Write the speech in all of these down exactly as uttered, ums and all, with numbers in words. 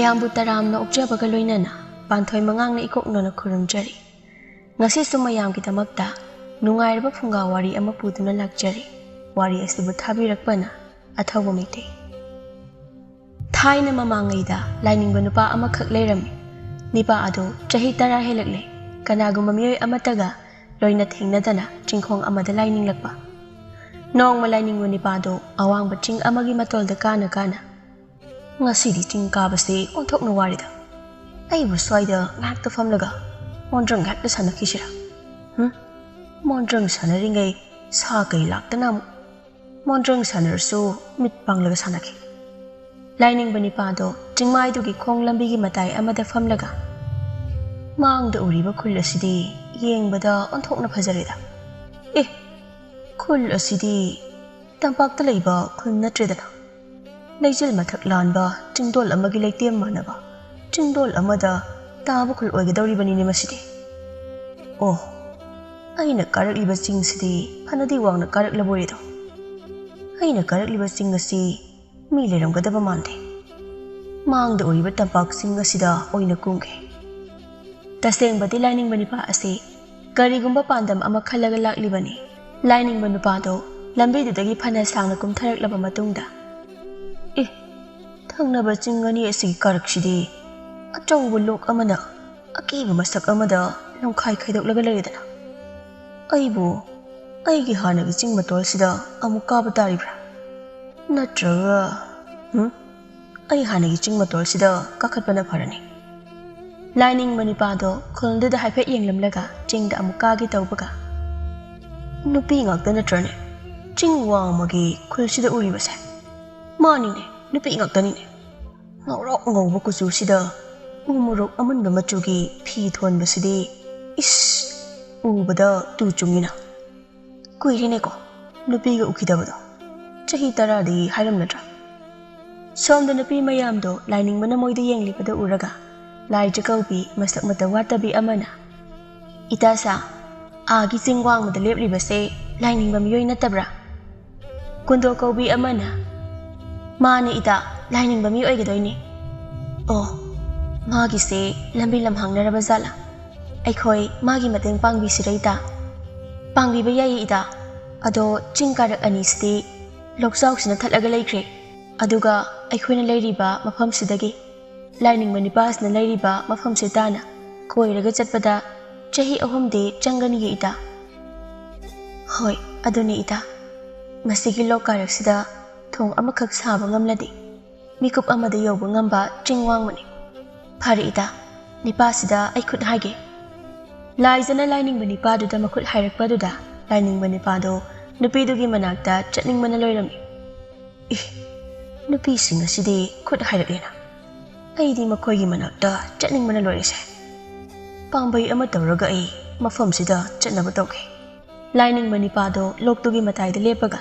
ꯃꯌꯥꯝꯕꯨ ꯇꯔꯥꯝꯅ ꯑꯣꯛꯆꯕꯒ ꯂꯣꯏꯅꯅ ꯄꯥꯟꯊꯣꯏ ꯃꯉꯥꯡꯅ ꯏꯀꯣꯛꯅꯅ ꯈꯨꯔꯨꯝꯖꯔꯤ꯫ ꯉꯁꯤꯁꯨ ꯃꯌꯥꯝꯒꯤꯗꯃꯛꯇ ꯅꯨꯡꯉꯥꯏꯔꯕ ꯐꯨꯡꯒꯥ ꯋꯥꯔꯤ ꯑꯃ ꯄꯨꯗꯨꯅ ꯂꯥꯛꯆꯔꯤ꯫ ꯋꯥꯔꯤ ꯑꯁꯤꯕꯨ ꯊꯥꯕꯤꯔꯛꯄꯅ ꯑꯊꯧꯕ ꯃꯩꯇꯩ꯫ ꯊꯥꯏꯅ ꯃꯃꯥꯡꯉꯩꯗ ꯂꯥꯏꯅꯤꯡꯕ ꯅꯨꯄꯥ ꯑꯃꯈꯛ ꯂꯩꯔꯝꯃꯤ꯫ ꯅꯤꯄꯥ ꯑꯗꯨ ꯆꯍꯤ ꯇꯔꯥ ꯍꯦꯜꯂꯛꯂꯦ꯫ ꯀꯅꯥꯒꯨꯝꯕ ꯃꯤꯑꯣꯏ ꯑꯃꯠꯇꯒ ꯂꯣꯏꯅ ꯊꯦꯡꯅꯗꯅ ꯆꯤꯡꯈꯣꯡ ꯑꯃꯗ ꯂꯥꯏꯅꯤꯡꯂꯛꯄ꯫ ꯅꯣꯡꯃ ꯂꯥꯏꯅꯤꯡꯕ ꯅꯤꯄꯥꯗꯨ ꯑꯋꯥꯡꯕ ꯆꯤꯡ ꯑꯃꯒꯤ ꯃꯇꯣꯜꯗ ꯀꯥꯅ ꯀꯥꯅ, "ꯉꯁꯤꯗꯤ ꯆꯤꯡ ꯀꯥꯕꯁꯦ ꯑꯣꯟꯊꯣꯛꯅ ꯋꯥꯔꯦꯗ꯫ ꯑꯩꯕꯨ ꯁ꯭ꯋꯥꯏꯗ ꯉꯥꯏꯍꯥꯛꯇ ꯐꯝꯂꯒ ꯃꯣꯟꯗ꯭ꯔꯪ ꯉꯥꯏꯍꯥꯛꯇ ꯁꯥꯟꯅꯈꯤꯁꯤꯔꯥ? ꯍꯨꯝ? ꯃꯣꯟꯗ꯭ꯔꯪ ꯁꯥꯟꯅꯔꯤꯉꯩ ꯁꯥ ꯀꯩ ꯂꯥꯛꯇꯅ ꯑꯃꯨꯛ ꯃꯣꯟꯗ꯭ꯔꯪ ꯁꯥꯟꯅꯔꯁꯨ ꯃꯤꯠ ꯄꯥꯡꯂꯒ ꯁꯥꯟꯅꯈꯤ꯫" ꯂꯥꯏꯅꯤꯡꯕ ꯅꯤꯄꯥꯗꯣ ꯆꯤꯡꯃꯥꯏꯗꯨꯒꯤ ꯈꯣꯡ ꯂꯝꯕꯤꯒꯤ ꯃꯇꯥꯏ ꯑꯃꯗ ꯐꯝꯂꯒ, "ꯃꯥꯡꯗ ꯎꯔꯤꯕ ꯈꯨꯜ ꯑꯁꯤꯗꯤ ꯌꯦꯡꯕꯗ ꯑꯣꯟꯊꯣꯛꯅ ꯐꯖꯔꯦꯗ꯫ ꯑꯦ, ꯈꯨꯜ ꯑꯁꯤꯗꯤ ꯇꯝꯄꯥꯛꯇ ꯂꯩꯕ ꯈꯨꯜ ꯅꯠꯇ꯭ꯔꯦꯗꯅ꯫ ꯂꯩꯆꯤꯜ ꯃꯊꯛ ꯂꯥꯟꯕ ꯆꯤꯡꯗꯣꯜ ꯑꯃꯒꯤ ꯂꯩꯇꯦꯝ ꯃꯥꯟꯅꯕ ꯆꯤꯡꯗꯣꯜ ꯑꯃꯗ ꯇꯥꯕ ꯈꯨꯜ ꯑꯣꯏꯒꯗꯧꯔꯤꯕꯅꯤꯅꯦ ꯃꯁꯤꯗꯤ꯫ ꯑꯣ, ꯑꯩꯅ ꯀꯥꯔꯛꯂꯤꯕ ꯆꯤꯡꯁꯤꯗꯤ ꯐꯅꯗꯤ ꯋꯥꯡꯅ ꯀꯥꯔꯛꯂꯕ ꯑꯣꯏꯔꯦꯗꯣ꯫ ꯑꯩꯅ ꯀꯥꯔꯛꯂꯤꯕ ꯆꯤꯡ ꯑꯁꯤ ꯃꯤ ꯂꯩꯔꯝꯒꯗꯕ ꯃꯥꯟꯗꯦ꯫ ꯃꯥꯡꯗ ꯎꯔꯤꯕ ꯇꯝꯄꯥꯛ ꯆꯤꯡ ꯑꯁꯤꯗ ꯑꯣꯏꯅ ꯀꯨꯝꯒꯦ꯫" ꯇꯁꯦꯡꯕꯗꯤ ꯂꯥꯏꯅꯤꯡꯕ ꯅꯤꯄꯥ ꯑꯁꯤ ꯀꯔꯤꯒꯨꯝꯕ ꯄꯥꯟꯗꯝ ꯑꯃ ꯈꯜꯂꯒ ꯂꯥꯛꯂꯤꯕꯅꯤ꯫ ꯂꯥꯏꯅꯤꯡꯕ ꯅꯨꯄꯥꯗꯣ ꯂꯝꯕꯤꯗꯨꯗꯒꯤ ꯐꯅ ꯁꯥꯡꯅ ꯀꯨꯝꯊꯔꯛꯂꯕ ꯃꯇꯨꯡꯗ, "ꯑꯦ, ꯊꯪꯅꯕ ꯆꯤꯡ ꯑꯅꯤ ꯑꯁꯤꯒꯤ ꯀꯥꯔꯛꯁꯤꯗꯤ ꯑꯆꯧꯕ ꯂꯣꯛ ꯑꯃꯅ ꯑꯀꯤꯕ ꯃꯁꯛ ꯑꯃꯗ ꯂꯝꯈꯥꯏ ꯈꯥꯏꯗꯣꯛꯂꯒ ꯂꯩꯔꯦꯗꯅ꯫ ꯑꯩꯕꯨ ꯑꯩꯒꯤ ꯍꯥꯟꯅꯒꯤ ꯆꯤꯡ ꯃꯇꯣꯜꯁꯤꯗ ꯑꯃꯨꯛ ꯀꯥꯕ ꯇꯥꯔꯤꯕ꯭ꯔꯥ? ꯅꯠꯇ꯭ꯔꯒ, ꯍꯨꯝ? ꯑꯩ ꯍꯥꯟꯅꯒꯤ ꯆꯤꯡ ꯃꯇꯣꯜꯁꯤꯗ ꯀꯥꯈꯠꯄꯅ ꯐꯔꯅꯤ꯫" ꯂꯥꯏꯅꯤꯡꯕ ꯅꯤꯄꯥꯗꯣ ꯈꯨꯜꯗꯨꯗ ꯍꯥꯏꯐꯦꯠ ꯌꯦꯡꯂꯝꯂꯒ ꯆꯤꯡꯗ ꯑꯃꯨꯛ ꯀꯥꯒꯦ ꯇꯧꯕꯒ, "ꯅꯨꯄꯤ ꯉꯥꯛꯇ ꯅꯠꯇ꯭ꯔꯅꯦ ꯆꯤꯡ ꯋꯥꯡꯃꯒꯤ ꯈꯨꯜꯁꯤꯗ ꯎꯔꯤꯕꯁꯦ? ꯃꯥꯅꯤꯅꯦ, ꯅꯨꯄꯤ ꯉꯥꯛꯇꯅꯤꯅꯦ꯫ ꯉꯧꯔꯣꯛ ꯉꯧꯕ ꯀꯨꯆꯨꯁꯤꯗ ꯎ ꯃꯣꯔꯣꯛ ꯑꯃꯨꯟꯕ ꯃꯆꯨꯒꯤ ꯐꯤ ꯊꯣꯟꯕꯁꯤꯗꯤ, ꯏꯁ, ꯎꯕꯗ ꯇꯨ ꯆꯨꯡꯉꯤꯅ꯫ ꯀꯨꯏꯔꯦꯅꯦꯀꯣ ꯅꯨꯄꯤꯒ ꯎꯈꯤꯗꯕꯗꯣ꯫ ꯆꯍꯤ ꯇꯔꯥꯗꯤ ꯍꯥꯏꯔꯝꯅꯗ꯭ꯔꯥ?" ꯁꯣꯝꯗ ꯅꯨꯄꯤ ꯃꯌꯥꯝꯗꯣ ꯂꯥꯏꯅꯤꯡꯕꯅ ꯃꯣꯏꯗ ꯌꯦꯡꯂꯤꯕꯗꯨ ꯎꯔꯒ ꯂꯥꯏ ꯆꯥꯛꯀꯧꯕꯤ ꯃꯁꯛ ꯃꯇꯧ ꯋꯥꯠꯇꯕꯤ ꯑꯃꯅ, "ꯏꯇꯥ ꯁꯥ, ꯑꯥꯒꯤ ꯆꯤꯡ ꯋꯥꯡꯃꯗ ꯂꯦꯞꯂꯤꯕꯁꯦ ꯂꯥꯏꯅꯤꯡꯕ ꯃꯤꯑꯣꯏ ꯅꯠꯇꯕ꯭ꯔꯥ?" ꯀꯨꯟꯗꯣ ꯀꯧꯕꯤ ꯑꯃꯅ, "ꯃꯥꯅꯦ ꯏꯇꯥ, ꯂꯥꯏꯅꯤꯡꯕ ꯃꯤ ꯑꯣꯏꯒꯗꯣꯏꯅꯤ꯫" ꯑꯣ, ꯃꯥꯒꯤꯁꯦ ꯂꯝꯕꯤ ꯂꯝꯍꯥꯡꯅꯔꯕ ꯖꯥꯠꯂꯥ? ꯑꯩꯈꯣꯏ ꯃꯥꯒꯤ ꯃꯇꯦꯡ ꯄꯥꯡꯕꯤꯁꯤꯔ ꯏꯇꯥ? ꯄꯥꯡꯕꯤꯕ ꯌꯥꯏꯌꯦ ꯏꯇꯥ꯫ ꯑꯗꯣ ꯆꯤꯡ ꯀꯥꯔꯛ ꯑꯅꯤꯁꯤꯗꯤ ꯂꯣꯛꯆꯥꯎꯁꯤꯅ ꯊꯠꯂꯒ ꯂꯩꯈ꯭ꯔꯦ꯫ ꯑꯗꯨꯒ ꯑꯩꯈꯣꯏꯅ ꯂꯩꯔꯤꯕ ꯃꯐꯝꯁꯤꯗꯒꯤ ꯂꯥꯏꯅꯤꯡꯕ ꯅꯤꯄꯥꯁꯤꯅ ꯂꯩꯔꯤꯕ ꯃꯐꯝꯁꯤ ꯇꯥꯅ ꯀꯣꯏꯔꯒ ꯆꯠꯄꯗ ꯆꯍꯤ ꯑꯍꯨꯝꯗꯤ ꯆꯪꯒꯅꯤꯌꯦ ꯏꯇꯥ꯫ ꯍꯣꯏ, ꯑꯗꯨꯅꯤ ꯏꯇꯥ꯫ ꯃꯁꯤꯒꯤ ꯂꯣꯛ ꯀꯥꯔꯛꯁꯤꯗ ꯊꯣꯡ ꯑꯃꯈꯛ ꯁꯥꯕ ꯉꯝꯂꯗꯤ ꯃꯤꯀꯨꯞ ꯑꯃꯗ ꯌꯧꯕ ꯉꯝꯕ ꯆꯤꯡ ꯋꯥꯡꯃꯅꯤ꯫ ꯐꯔꯦ ꯏꯇꯥ, ꯅꯤꯄꯥꯁꯤꯗ ꯑꯩ ꯈꯨꯠ ꯍꯥꯏꯒꯦ꯫ ꯂꯥꯏꯖꯅ ꯂꯥꯏꯅꯤꯡꯕ ꯅꯤꯄꯥꯗꯨꯗ ꯃꯈꯨꯠ ꯍꯥꯏꯔꯛꯄꯗꯨꯗ ꯂꯥꯏꯅꯤꯡꯕ ꯅꯤꯄꯥꯗꯣ ꯅꯨꯄꯤꯗꯨꯒꯤ ꯃꯅꯥꯛꯇ ꯆꯠꯅꯤꯡꯕꯅ ꯂꯣꯏꯔꯝꯃꯤ꯫ ꯏ, ꯅꯨꯄꯤꯁꯤꯡ ꯑꯁꯤꯗꯤ ꯈꯨꯠ ꯍꯥꯏꯔꯛꯂꯦꯅ꯫ ꯑꯩꯗꯤ ꯃꯈꯣꯏꯒꯤ ꯃꯅꯥꯛꯇ ꯆꯠꯅꯤꯡꯕꯅ ꯂꯣꯏꯔꯦꯁꯦ꯫ ꯄꯥꯝꯕꯩ ꯑꯃ ꯇꯧꯔꯒ ꯑꯩ ꯃꯐꯝꯁꯤꯗ ꯆꯠꯅꯕ ꯇꯧꯒꯦ꯫ ꯂꯥꯏꯅꯤꯡꯕ ꯅꯤꯄꯥꯗꯣ ꯂꯣꯛꯇꯨꯒꯤ ꯃꯇꯥꯏꯗ ꯂꯦꯞꯄꯒ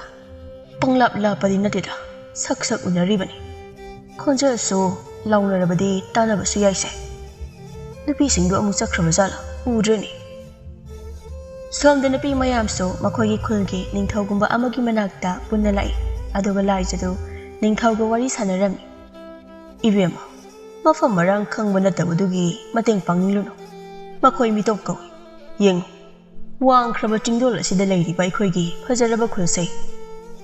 ꯄꯪꯂꯥꯞ ꯂꯥꯞꯄꯗꯤ ꯅꯠꯇꯦꯗ, ꯁꯛ ꯁꯛ ꯎꯅꯔꯤꯕꯅꯤ꯫ ꯈꯣꯟꯖꯦꯜꯁꯨ ꯂꯥꯎꯅꯔꯕꯗꯤ ꯇꯥꯟꯅꯕꯁꯨ ꯌꯥꯏꯁꯦ꯫ ꯅꯨꯄꯤꯁꯤꯡꯗꯨ ꯑꯃꯨꯛ ꯆꯠꯈ꯭ꯔꯕ ꯖꯥꯠꯂꯥ? ꯎꯗ꯭ꯔꯦꯅꯦ꯫ ꯁꯣꯝꯗ ꯅꯨꯄꯤ ꯃꯌꯥꯝꯁꯨ ꯃꯈꯣꯏꯒꯤ ꯈꯨꯜꯒꯤ ꯅꯤꯡꯊꯧꯒꯨꯝꯕ ꯑꯃꯒꯤ ꯃꯅꯥꯛꯇ ꯄꯨꯟꯅ ꯂꯥꯛꯏ꯫ ꯑꯗꯨꯒ ꯂꯥꯏꯖꯗꯨ ꯅꯤꯡꯊꯧꯒ ꯋꯥꯔꯤ ꯁꯥꯟꯅꯔꯝꯃꯤ꯫ "ꯏꯕꯦꯝꯃ, ꯃꯐꯝ ꯃꯔꯥꯡ ꯈꯪꯕ ꯅꯠꯇꯕꯗꯨꯒꯤ ꯃꯇꯦꯡ ꯄꯥꯡꯅꯤꯡꯂꯨꯅꯨ꯫ ꯃꯈꯣꯏ ꯃꯤꯇꯣꯞ ꯀꯧꯏ꯫ ꯌꯦꯡꯉꯨ, ꯋꯥꯡꯈ꯭ꯔꯕ ꯆꯤꯡꯗꯣꯜ ꯑꯁꯤꯗ ꯂꯩꯔꯤꯕ ꯑꯩꯈꯣꯏꯒꯤ ꯐꯖꯔꯕ ꯈꯨꯜꯁꯦ꯫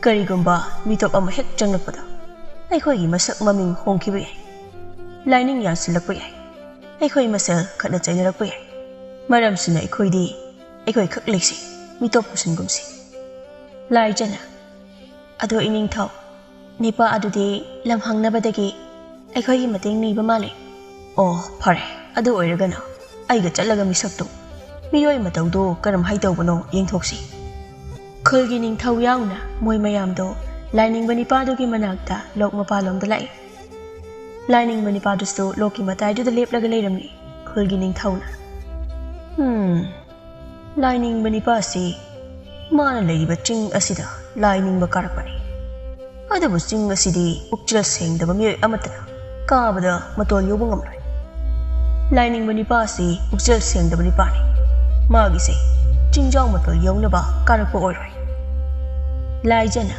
ꯀꯔꯤꯒꯨꯝꯕ ꯃꯤꯇꯣꯞ ꯑꯃ ꯍꯦꯛ ꯆꯪꯂꯛꯄꯗ ꯑꯩꯈꯣꯏꯒꯤ ꯃꯁꯛ ꯃꯃꯤꯡ ꯍꯣꯡꯈꯤꯕ ꯌꯥꯏ꯫" ꯂꯥꯏꯅꯤꯡ ꯌꯥꯟꯁꯤꯜꯂꯛꯄ ꯌꯥꯏ꯫ ꯑꯩꯈꯣꯏ ꯃꯁꯦꯜ ꯈꯠꯅ ꯆꯩꯅꯔꯛꯄ ꯌꯥꯏ꯫ ꯃꯔꯝꯁꯤꯅ ꯑꯩꯈꯣꯏꯗꯤ ꯑꯩꯈꯣꯏ ꯈꯛ ꯂꯩꯁꯤ, ꯃꯤꯇꯣꯞ ꯄꯨꯁꯤꯟꯒꯨꯝꯁꯤ꯫ ꯂꯥꯏꯖꯅ, "ꯑꯗꯣ ꯏꯅꯤꯡꯊꯧ, ꯅꯤꯄꯥ ꯑꯗꯨꯗꯤ ꯂꯝꯍꯥꯡꯅꯕꯗꯒꯤ ꯑꯩꯈꯣꯏꯒꯤ ꯃꯇꯦꯡ ꯅꯤꯕ ꯃꯥꯜꯂꯤ꯫" "ꯑꯣ, ꯐꯔꯦ, ꯑꯗꯨ ꯑꯣꯏꯔꯒꯅ ꯑꯩꯒ ꯆꯠꯂꯒ ꯃꯤꯁꯛꯇꯨ, ꯃꯤꯑꯣꯏ ꯃꯇꯧꯗꯨ ꯀꯔꯝꯍꯥꯏ ꯇꯧꯕꯅꯣ ꯌꯦꯡꯊꯣꯛꯁꯤ꯫" ꯈꯨꯜꯒꯤ ꯅꯤꯡꯊꯧ ꯌꯥꯎꯅ ꯃꯣꯏ ꯃꯌꯥꯝꯗꯣ ꯂꯥꯏꯅꯤꯡꯕ ꯅꯤꯄꯥꯗꯨꯒꯤ ꯃꯅꯥꯛꯇ ꯂꯣꯛ ꯃꯄꯥꯂꯣꯝꯗ ꯂꯥꯛꯏ꯫ ꯂꯥꯏꯅꯤꯡꯕ ꯅꯤꯄꯥꯗꯨꯁꯨ ꯂꯣꯛꯀꯤ ꯃꯇꯥꯏꯗꯨꯗ ꯂꯦꯞꯂꯒ ꯂꯩꯔꯝꯃꯤ꯫ ꯈꯨꯜꯒꯤ ꯅꯤꯡꯊꯧꯅ, "ꯍꯝ, ꯂꯥꯏꯅꯤꯡꯕ ꯅꯤꯄꯥꯁꯤ ꯃꯥꯅ ꯂꯩꯔꯤꯕ ꯆꯤꯡ ꯑꯁꯤꯗ ꯂꯥꯏꯅꯤꯡꯕ ꯀꯥꯔꯛꯄꯅꯤ꯫ ꯑꯗꯨꯕꯨ ꯆꯤꯡ ꯑꯁꯤꯗꯤ ꯄꯨꯛꯆꯦꯜ ꯁꯦꯡꯗꯕ ꯃꯤꯑꯣꯏ ꯑꯃꯠꯇꯅ ꯀꯥꯕꯗ ꯃꯇꯣꯜ ꯌꯧꯕ ꯉꯝꯂꯣꯏ꯫ ꯂꯥꯏꯅꯤꯡꯕ ꯅꯤꯄꯥ ꯑꯁꯤ ꯄꯨꯛꯆꯦꯜ ꯁꯦꯡꯗꯕ ꯅꯤꯄꯥꯅꯤ꯫ ꯃꯥꯒꯤꯁꯦ ꯆꯤꯡꯖꯥꯎ ꯃꯇꯣꯜ ꯌꯧꯅꯕ ꯀꯥꯔꯛꯄ ꯑꯣꯏꯔꯣꯏ꯫" ꯂꯥꯏꯖꯅ,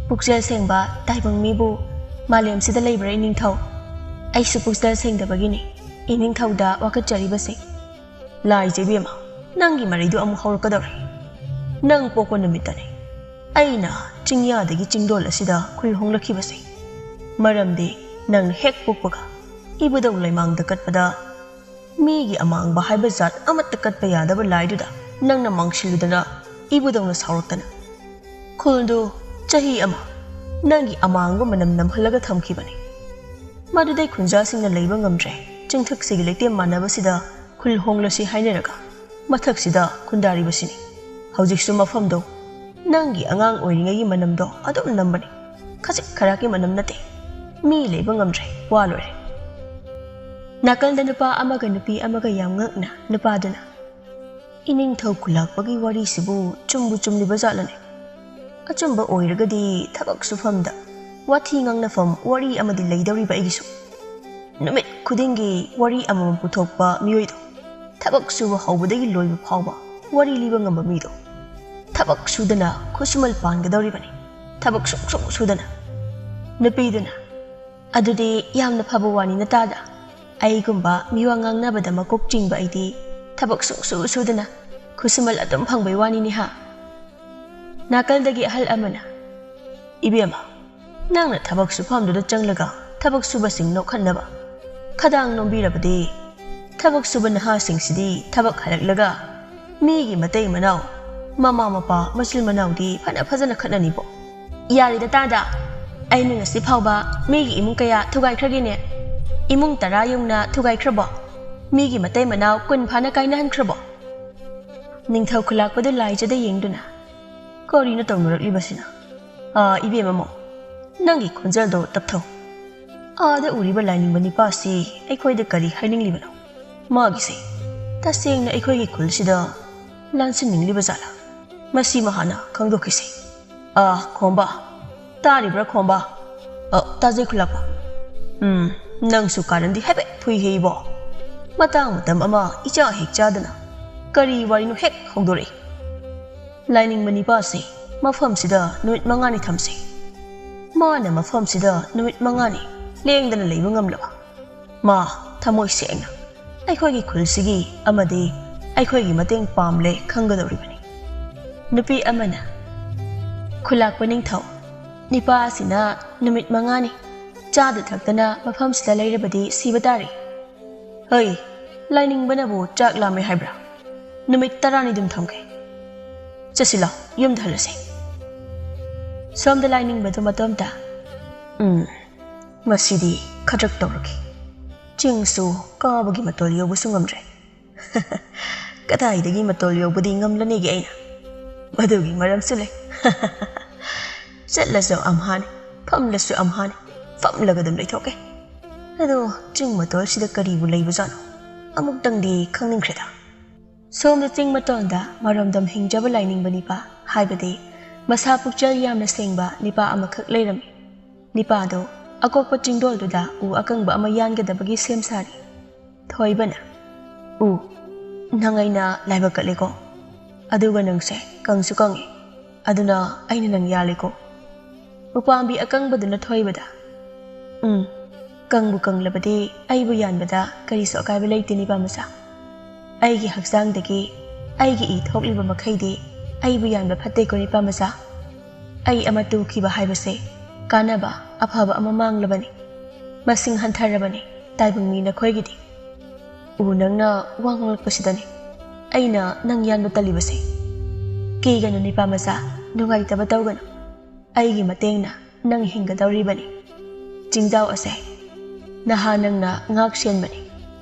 "ꯄꯨꯛꯆꯦꯜ ꯁꯦꯡꯕ ꯇꯥꯏꯕꯪ ꯃꯤꯕꯨ ꯃꯥꯂꯦꯝꯁꯤꯗ ꯂꯩꯕ꯭ꯔꯥ, ꯏꯅꯤꯡꯊꯧ? ꯑꯩꯁꯨ ꯄꯨꯛꯆꯦꯜ ꯁꯦꯡꯗꯕꯒꯤꯅꯤ ꯏꯅꯤꯡꯊꯧꯗ ꯋꯥꯀꯠꯆꯔꯤꯕꯁꯦ꯫ ꯂꯥꯏꯖ ꯏꯕꯦꯝꯃ, ꯅꯪꯒꯤ ꯃꯔꯩꯗꯨ ꯑꯃꯨꯛ ꯍꯧꯔꯛꯀꯗꯧꯔꯦ꯫ ꯅꯪ ꯄꯣꯛꯄ ꯅꯨꯃꯤꯠꯇꯅꯤ ꯑꯩꯅ ꯆꯤꯡꯌꯥꯗꯒꯤ ꯆꯤꯡꯗꯣꯜ ꯑꯁꯤꯗ ꯈꯨꯜ ꯍꯣꯡꯂꯛꯈꯤꯕꯁꯦ꯫ ꯃꯔꯝꯗꯤ ꯅꯪꯅ ꯍꯦꯛ ꯄꯣꯛꯄꯒ ꯏꯕꯨꯙꯧ ꯂꯩꯃꯥꯡꯗ ꯀꯠꯄꯗ ꯃꯤꯒꯤ ꯑꯃꯥꯡꯕ ꯍꯥꯏꯕ ꯖꯥꯠ ꯑꯃꯠꯇ ꯀꯠꯄ ꯌꯥꯗꯕ ꯂꯥꯏꯗꯨꯗ ꯅꯪꯅ ꯃꯥꯡꯁꯤꯜꯂꯨꯗꯅ ꯏꯕꯨꯙꯧꯅ ꯁꯥꯎꯔꯛꯇꯅ ꯈꯨꯜꯗꯨ ꯆꯍꯤ ꯑꯃ ꯅꯪꯒꯤ ꯑꯃꯥꯡꯕ ꯃꯅꯝ ꯅꯝꯍꯜꯂꯒ ꯊꯝꯈꯤꯕꯅꯤ꯫ ꯃꯗꯨꯗꯩ ꯈꯨꯟꯖꯥꯁꯤꯡꯅ ꯂꯩꯕ ꯉꯝꯗ꯭ꯔꯦ꯫ ꯆꯤꯡꯊꯛꯁꯤꯒꯤ ꯂꯩꯇꯦꯝ ꯃꯥꯟꯅꯕꯁꯤꯗ ꯈꯨꯜ ꯍꯣꯡꯂꯁꯤ ꯍꯥꯏꯅꯔꯒ ꯃꯊꯛꯁꯤꯗ ꯈꯨꯟꯗꯥꯔꯤꯕꯁꯤꯅꯤ꯫ ꯍꯧꯖꯤꯛꯁꯨ ꯃꯐꯝꯗꯣ ꯅꯪꯒꯤ ꯑꯉꯥꯡ ꯑꯣꯏꯔꯤꯉꯩꯒꯤ ꯃꯅꯝꯗꯣ ꯑꯗꯨꯝ ꯅꯝꯕꯅꯤ꯫ ꯈꯖꯤꯛ ꯈꯔꯥꯛꯀꯤ ꯃꯅꯝ ꯅꯠꯇꯦ꯫ ꯃꯤ ꯂꯩꯕ ꯉꯝꯗ꯭ꯔꯦ, ꯋꯥ ꯂꯣꯏꯔꯦ꯫ ꯅꯥꯀꯜꯗ ꯅꯨꯄꯥ ꯑꯃꯒ ꯅꯨꯄꯤ ꯑꯃꯒ ꯌꯥꯝ ꯉꯛꯅ ꯅꯨꯄꯥꯗꯨꯅ, "ꯏꯅꯤꯡꯊꯧ ꯈꯨꯜꯂꯥꯛꯄꯒꯤ ꯋꯥꯔꯤꯁꯤꯕꯨ ꯆꯨꯝꯕꯨ ꯆꯨꯝꯂꯤꯕ ꯖꯥꯠꯂꯅꯦ? ꯑꯆꯨꯝꯕ ꯑꯣꯏꯔꯒꯗꯤ ꯊꯕꯛ ꯁꯨꯐꯝꯗ ꯋꯥꯊꯤ ꯉꯥꯡꯅꯐꯝ ꯋꯥꯔꯤ ꯑꯃꯗꯤ ꯂꯩꯗꯧꯔꯤꯕ ꯑꯩꯒꯤꯁꯨ꯫ ꯅꯨꯃꯤꯠ ꯈꯨꯗꯤꯡꯒꯤ ꯋꯥꯔꯤ ꯑꯃꯃꯝ ꯄꯨꯊꯣꯛꯄ ꯃꯤꯑꯣꯏꯗꯣ, ꯊꯕꯛ ꯁꯨꯕ ꯍꯧꯕꯗꯒꯤ ꯂꯣꯏꯕ ꯐꯥꯎꯕ ꯋꯥꯔꯤ ꯂꯤꯕ ꯉꯝꯕ ꯃꯤꯗꯣ꯫ ꯊꯕꯛ ꯁꯨꯗꯅ ꯈꯨꯠꯁꯨꯃꯜ ꯄꯥꯟꯒꯗꯧꯔꯤꯕꯅꯤ, ꯊꯕꯛ ꯁꯨꯡꯁꯨ ꯁꯨꯗꯅ꯫" ꯅꯨꯄꯤꯗꯨꯅ, "ꯑꯗꯨꯗꯤ ꯌꯥꯝꯅ ꯐꯕ ꯋꯥꯅꯤ ꯅꯇꯥꯗ꯫ ꯑꯩꯒꯨꯝꯕ ꯃꯤꯋꯥ ꯉꯥꯡꯅꯕꯗ ꯃꯀꯣꯛ ꯆꯤꯡꯕ ꯑꯩꯗꯤ ꯊꯕꯛ ꯁꯨꯡꯁꯨ ꯁꯨꯗꯅ ꯈꯨꯠꯁꯨꯃꯜ ꯑꯗꯨꯝ ꯐꯪꯕꯩ ꯋꯥꯅꯤꯅꯦ ꯍꯥ?" ꯅꯥꯀꯜꯗꯒꯤ ꯑꯍꯜ ꯑꯃꯅ, "ꯏꯕꯦꯝꯃ, ꯅꯪꯅ ꯊꯕꯛ ꯁꯨꯐꯝꯗꯨꯗ ꯆꯪꯂꯒ ꯊꯕꯛ ꯁꯨꯕꯁꯤꯡ ꯅꯣꯛꯍꯟꯅꯕ ꯈꯗꯥꯡ ꯅꯣꯝꯕꯤꯔꯕꯗꯤ, ꯊꯕꯛ ꯁꯨꯕ ꯅꯍꯥꯁꯤꯡꯁꯤꯗꯤ ꯊꯕꯛ ꯍꯜꯂꯛꯂꯒ ꯃꯤꯒꯤ ꯃꯇꯩ ꯃꯅꯥꯎ, ꯃꯃꯥ ꯃꯄꯥ, ꯃꯆꯤꯟ ꯃꯅꯥꯎꯗꯤ ꯐꯅ ꯐꯖꯅ ꯈꯠꯅꯅꯤꯕꯣ꯫ ꯌꯥꯔꯦꯗ ꯇꯥꯗ, ꯑꯩꯅ ꯉꯁꯤ ꯐꯥꯎꯕ ꯃꯤꯒꯤ ꯏꯃꯨꯡ ꯀꯌꯥ ꯊꯨꯒꯥꯏꯈ꯭ꯔꯒꯦꯅꯦ? ꯏꯃꯨꯡ ꯇꯔꯥ ꯌꯧꯅ ꯊꯨꯒꯥꯏꯈ꯭ꯔꯕꯣ? ꯃꯤꯒꯤ ꯃꯇꯩ ꯃꯅꯥꯎ ꯀꯨꯟ ꯐꯥꯅ ꯀꯥꯏꯅꯍꯟꯈ꯭ꯔꯕꯣ?" ꯅꯤꯡꯊꯧ ꯈꯨꯂꯥꯛꯄꯗꯨ ꯂꯥꯏꯖꯗ ꯌꯦꯡꯗꯨꯅ, "ꯀꯔꯤꯅꯣ ꯇꯧꯅꯔꯛꯂꯤꯕꯁꯤꯅ? ꯑꯥ, ꯏꯕꯦꯝꯃꯃꯣ, ꯅꯪꯒꯤ ꯈꯣꯟꯖꯦꯜꯗꯣ ꯇꯞꯊꯧ꯫ ꯑꯥꯗ ꯎꯔꯤꯕ ꯂꯥꯏꯅꯤꯡꯕ ꯅꯤꯄꯥꯁꯤ ꯑꯩꯈꯣꯏꯗ ꯀꯔꯤ ꯍꯥꯏꯅꯤꯡꯂꯤꯕꯅꯣ? ꯃꯥꯒꯤꯁꯦ ꯇꯁꯦꯡꯅ ꯑꯩꯈꯣꯏꯒꯤ ꯈꯨꯜꯁꯤꯗ ꯂꯥꯟꯁꯤꯟꯅꯤꯡꯂꯤꯕ ꯖꯥꯠꯂꯥ? ꯃꯁꯤꯃ ꯍꯥꯟꯅ ꯈꯪꯗꯣꯛꯈꯤꯁꯤ꯫ ꯑꯥ, ꯈꯣꯝꯕ, ꯇꯥꯔꯤꯕ꯭ꯔꯥ ꯈꯣꯝꯕ?" "ꯑ, ꯇꯥꯖꯩ ꯈꯨꯂꯥꯛꯄ꯫" "ꯎꯝ, ꯅꯪꯁꯨ ꯀꯥꯔꯟꯗꯤ ꯍꯥꯏꯐꯦꯠ ꯐꯨꯏꯍꯦ ꯏꯕꯣ꯫ ꯃꯇꯥꯡ ꯃꯇꯝ ꯑꯃ ꯏꯆꯥ ꯍꯦꯛ ꯆꯥꯗꯅ ꯀꯔꯤ ꯋꯥꯔꯤꯅꯣ ꯍꯦꯛ ꯍꯧꯗꯣꯔꯛꯏ꯫ ꯂꯥꯏꯅꯤꯡꯕ ꯅꯤꯄꯥꯁꯤ ꯃꯐꯝꯁꯤꯗ ꯅꯨꯃꯤꯠ ꯃꯉꯥꯅꯤ ꯊꯝꯁꯤ꯫ ꯃꯥꯅ ꯃꯐꯝꯁꯤꯗ ꯅꯨꯃꯤꯠ ꯃꯉꯥꯅꯤ ꯂꯦꯡꯗꯅ ꯂꯩꯕ ꯉꯝꯂꯕ ꯃꯥ, ꯊꯃꯣꯏ ꯁꯦꯡꯅ ꯑꯩꯈꯣꯏꯒꯤ ꯈꯨꯜꯁꯤꯒꯤ ꯑꯃꯗꯤ ꯑꯩꯈꯣꯏꯒꯤ ꯃꯇꯦꯡ ꯄꯥꯝꯂꯦ ꯈꯪꯒꯗꯧꯔꯤꯕꯅꯤ꯫ ꯅꯨꯄꯤ ꯑꯃꯅ, "ꯈꯨꯂꯥꯛꯄ ꯅꯤꯡꯊꯧ, ꯅꯤꯄꯥ ꯑꯁꯤꯅ ꯅꯨꯃꯤꯠ ꯃꯉꯥꯅꯤ ꯆꯥꯗ ꯊꯛꯇꯅ ꯃꯐꯝꯁꯤꯗ ꯂꯩꯔꯕꯗꯤ ꯁꯤꯕ ꯇꯥꯔꯦ꯫ ꯍꯩ, ꯂꯥꯏꯅꯤꯡꯕꯅꯕꯨ ꯆꯥꯛ ꯂꯥꯝꯃꯦ ꯍꯥꯏꯕ꯭ꯔꯥ? ꯅꯨꯃꯤꯠ ꯇꯔꯥꯅꯤ ꯑꯗꯨꯝ ꯊꯝꯒꯦ꯫ ꯆꯠꯁꯤꯜꯂꯣ, ꯌꯨꯝꯗ ꯍꯜꯂꯁꯤ꯫" ꯁꯣꯝꯗ ꯂꯥꯏꯅꯤꯡꯕꯗꯨ ꯃꯇꯣꯝꯇ, "ꯎꯝ, ꯃꯁꯤꯗꯤ ꯈꯗ꯭ꯔꯛ ꯇꯧꯔꯒꯦ꯫ ꯆꯤꯡꯁꯨ ꯀꯥꯕꯒꯤ ꯃꯇꯣꯜ ꯌꯧꯕꯁꯨ ꯉꯝꯗ꯭ꯔꯦ꯫ ꯀꯗꯥꯏꯗꯒꯤ ꯃꯇꯣꯜ ꯌꯧꯕꯗꯤ ꯉꯝꯂꯅꯤꯒꯦ ꯑꯩꯅ? ꯃꯗꯨꯒꯤ ꯃꯔꯝꯁꯨ ꯂꯩ꯫ ꯆꯠꯂꯁꯨ ꯑꯝꯍꯥꯅꯤ, ꯐꯝꯂꯁꯨ ꯑꯝꯍꯥꯅꯤ, ꯐꯝꯂꯒ ꯑꯗꯨꯝ ꯂꯩꯊꯣꯛꯀꯦ꯫ ꯑꯗꯣ ꯆꯤꯡ ꯃꯇꯣꯜꯁꯤꯗ ꯀꯔꯤꯕꯨ ꯂꯩꯕꯖꯥꯠꯅꯣ? ꯑꯃꯨꯛꯇꯪꯗꯤ ꯈꯪꯅꯤꯡꯈ꯭ꯔꯦꯗ꯫" ꯁꯣꯝꯗ ꯆꯤꯡ ꯃꯇꯣꯟꯗ ꯃꯔꯣꯝꯗꯣꯝ ꯍꯤꯡꯖꯕ ꯂꯥꯏꯅꯤꯡꯕ ꯅꯤꯄꯥ, ꯍꯥꯏꯕꯗꯤ ꯃꯁꯥ ꯄꯨꯛꯆꯦꯜ ꯌꯥꯝꯅ ꯁꯦꯡꯕ ꯅꯤꯄꯥ ꯑꯃꯈꯛ ꯂꯩꯔꯝꯃꯤ꯫ ꯅꯤꯄꯥꯗꯣ ꯑꯀꯣꯛꯄ ꯆꯤꯡꯗꯣꯜꯗꯨꯗ ꯎ ꯑꯀꯪꯕ ꯑꯃ ꯌꯥꯟꯒꯗꯕꯒꯤ ꯁꯦꯝ ꯁꯥꯔꯤ꯫ ꯊꯣꯏꯕꯅ, "ꯎ, ꯅꯪ ꯑꯩꯅ ꯂꯥꯏꯕꯛ ꯀꯠꯂꯦꯀꯣ꯫ ꯑꯗꯨꯒ ꯅꯪꯁꯦ ꯀꯪꯁꯨ ꯀꯪꯉꯤ꯫ ꯑꯗꯨꯅ ꯑꯩꯅ ꯅꯪ ꯌꯥꯜꯂꯦꯀꯣ꯫" ꯎꯄꯥꯝꯕꯤ ꯑꯀꯪꯕꯗꯨꯅ ꯊꯣꯏꯕꯗ, "ꯎꯝ, ꯀꯪꯕꯨ ꯀꯪꯂꯕꯗꯤ ꯑꯩꯕꯨ ꯌꯥꯟꯕꯗ ꯀꯔꯤꯁꯨ ꯑꯀꯥꯏꯕ ꯂꯩꯇꯦ, ꯅꯤꯄꯥ ꯃꯆꯥ꯫ ꯑꯩꯒꯤ ꯍꯛꯆꯥꯡꯗꯒꯤ ꯑꯩꯒꯤ ꯏ ꯊꯣꯛꯂꯤꯕ ꯃꯈꯩꯗꯤ ꯑꯩꯕꯨ ꯌꯥꯟꯕ ꯐꯠꯇꯦꯀꯣ, ꯅꯤꯄꯥ ꯃꯆꯥ꯫ ꯑꯩ ꯑꯃ ꯇꯨꯈꯤꯕ ꯍꯥꯏꯕꯁꯦ ꯀꯥꯟꯅꯕ, ꯑꯐꯕ ꯑꯃ ꯃꯥꯡꯂꯕꯅꯤ꯫ ꯃꯁꯤꯡ ꯍꯟꯊꯔꯕꯅꯤ ꯇꯥꯏꯕꯪ ꯃꯤ ꯅꯈꯣꯏꯒꯤꯗꯤ꯫ ꯎ, ꯅꯪꯅ ꯋꯥ ꯉꯥꯡꯂꯛꯄꯁꯤꯗꯅꯤ ꯑꯩꯅ ꯅꯪ ꯌꯥꯟꯕ ꯇꯜꯂꯤꯕꯁꯦ꯫ ꯀꯤꯒꯅꯨ, ꯅꯤꯄꯥ ꯃꯆꯥ, ꯅꯨꯡꯉꯥꯏꯇꯕ ꯇꯧꯒꯅꯨ꯫ ꯑꯩꯒꯤ ꯃꯇꯦꯡꯅ ꯅꯪ ꯍꯤꯡꯒꯗꯧꯔꯤꯕꯅꯤ꯫ ꯆꯤꯡꯖꯥꯎ ꯑꯁꯦ ꯅꯍꯥ ꯅꯪꯅ ꯉꯥꯛ ꯁꯦꯟꯕꯅꯤ꯫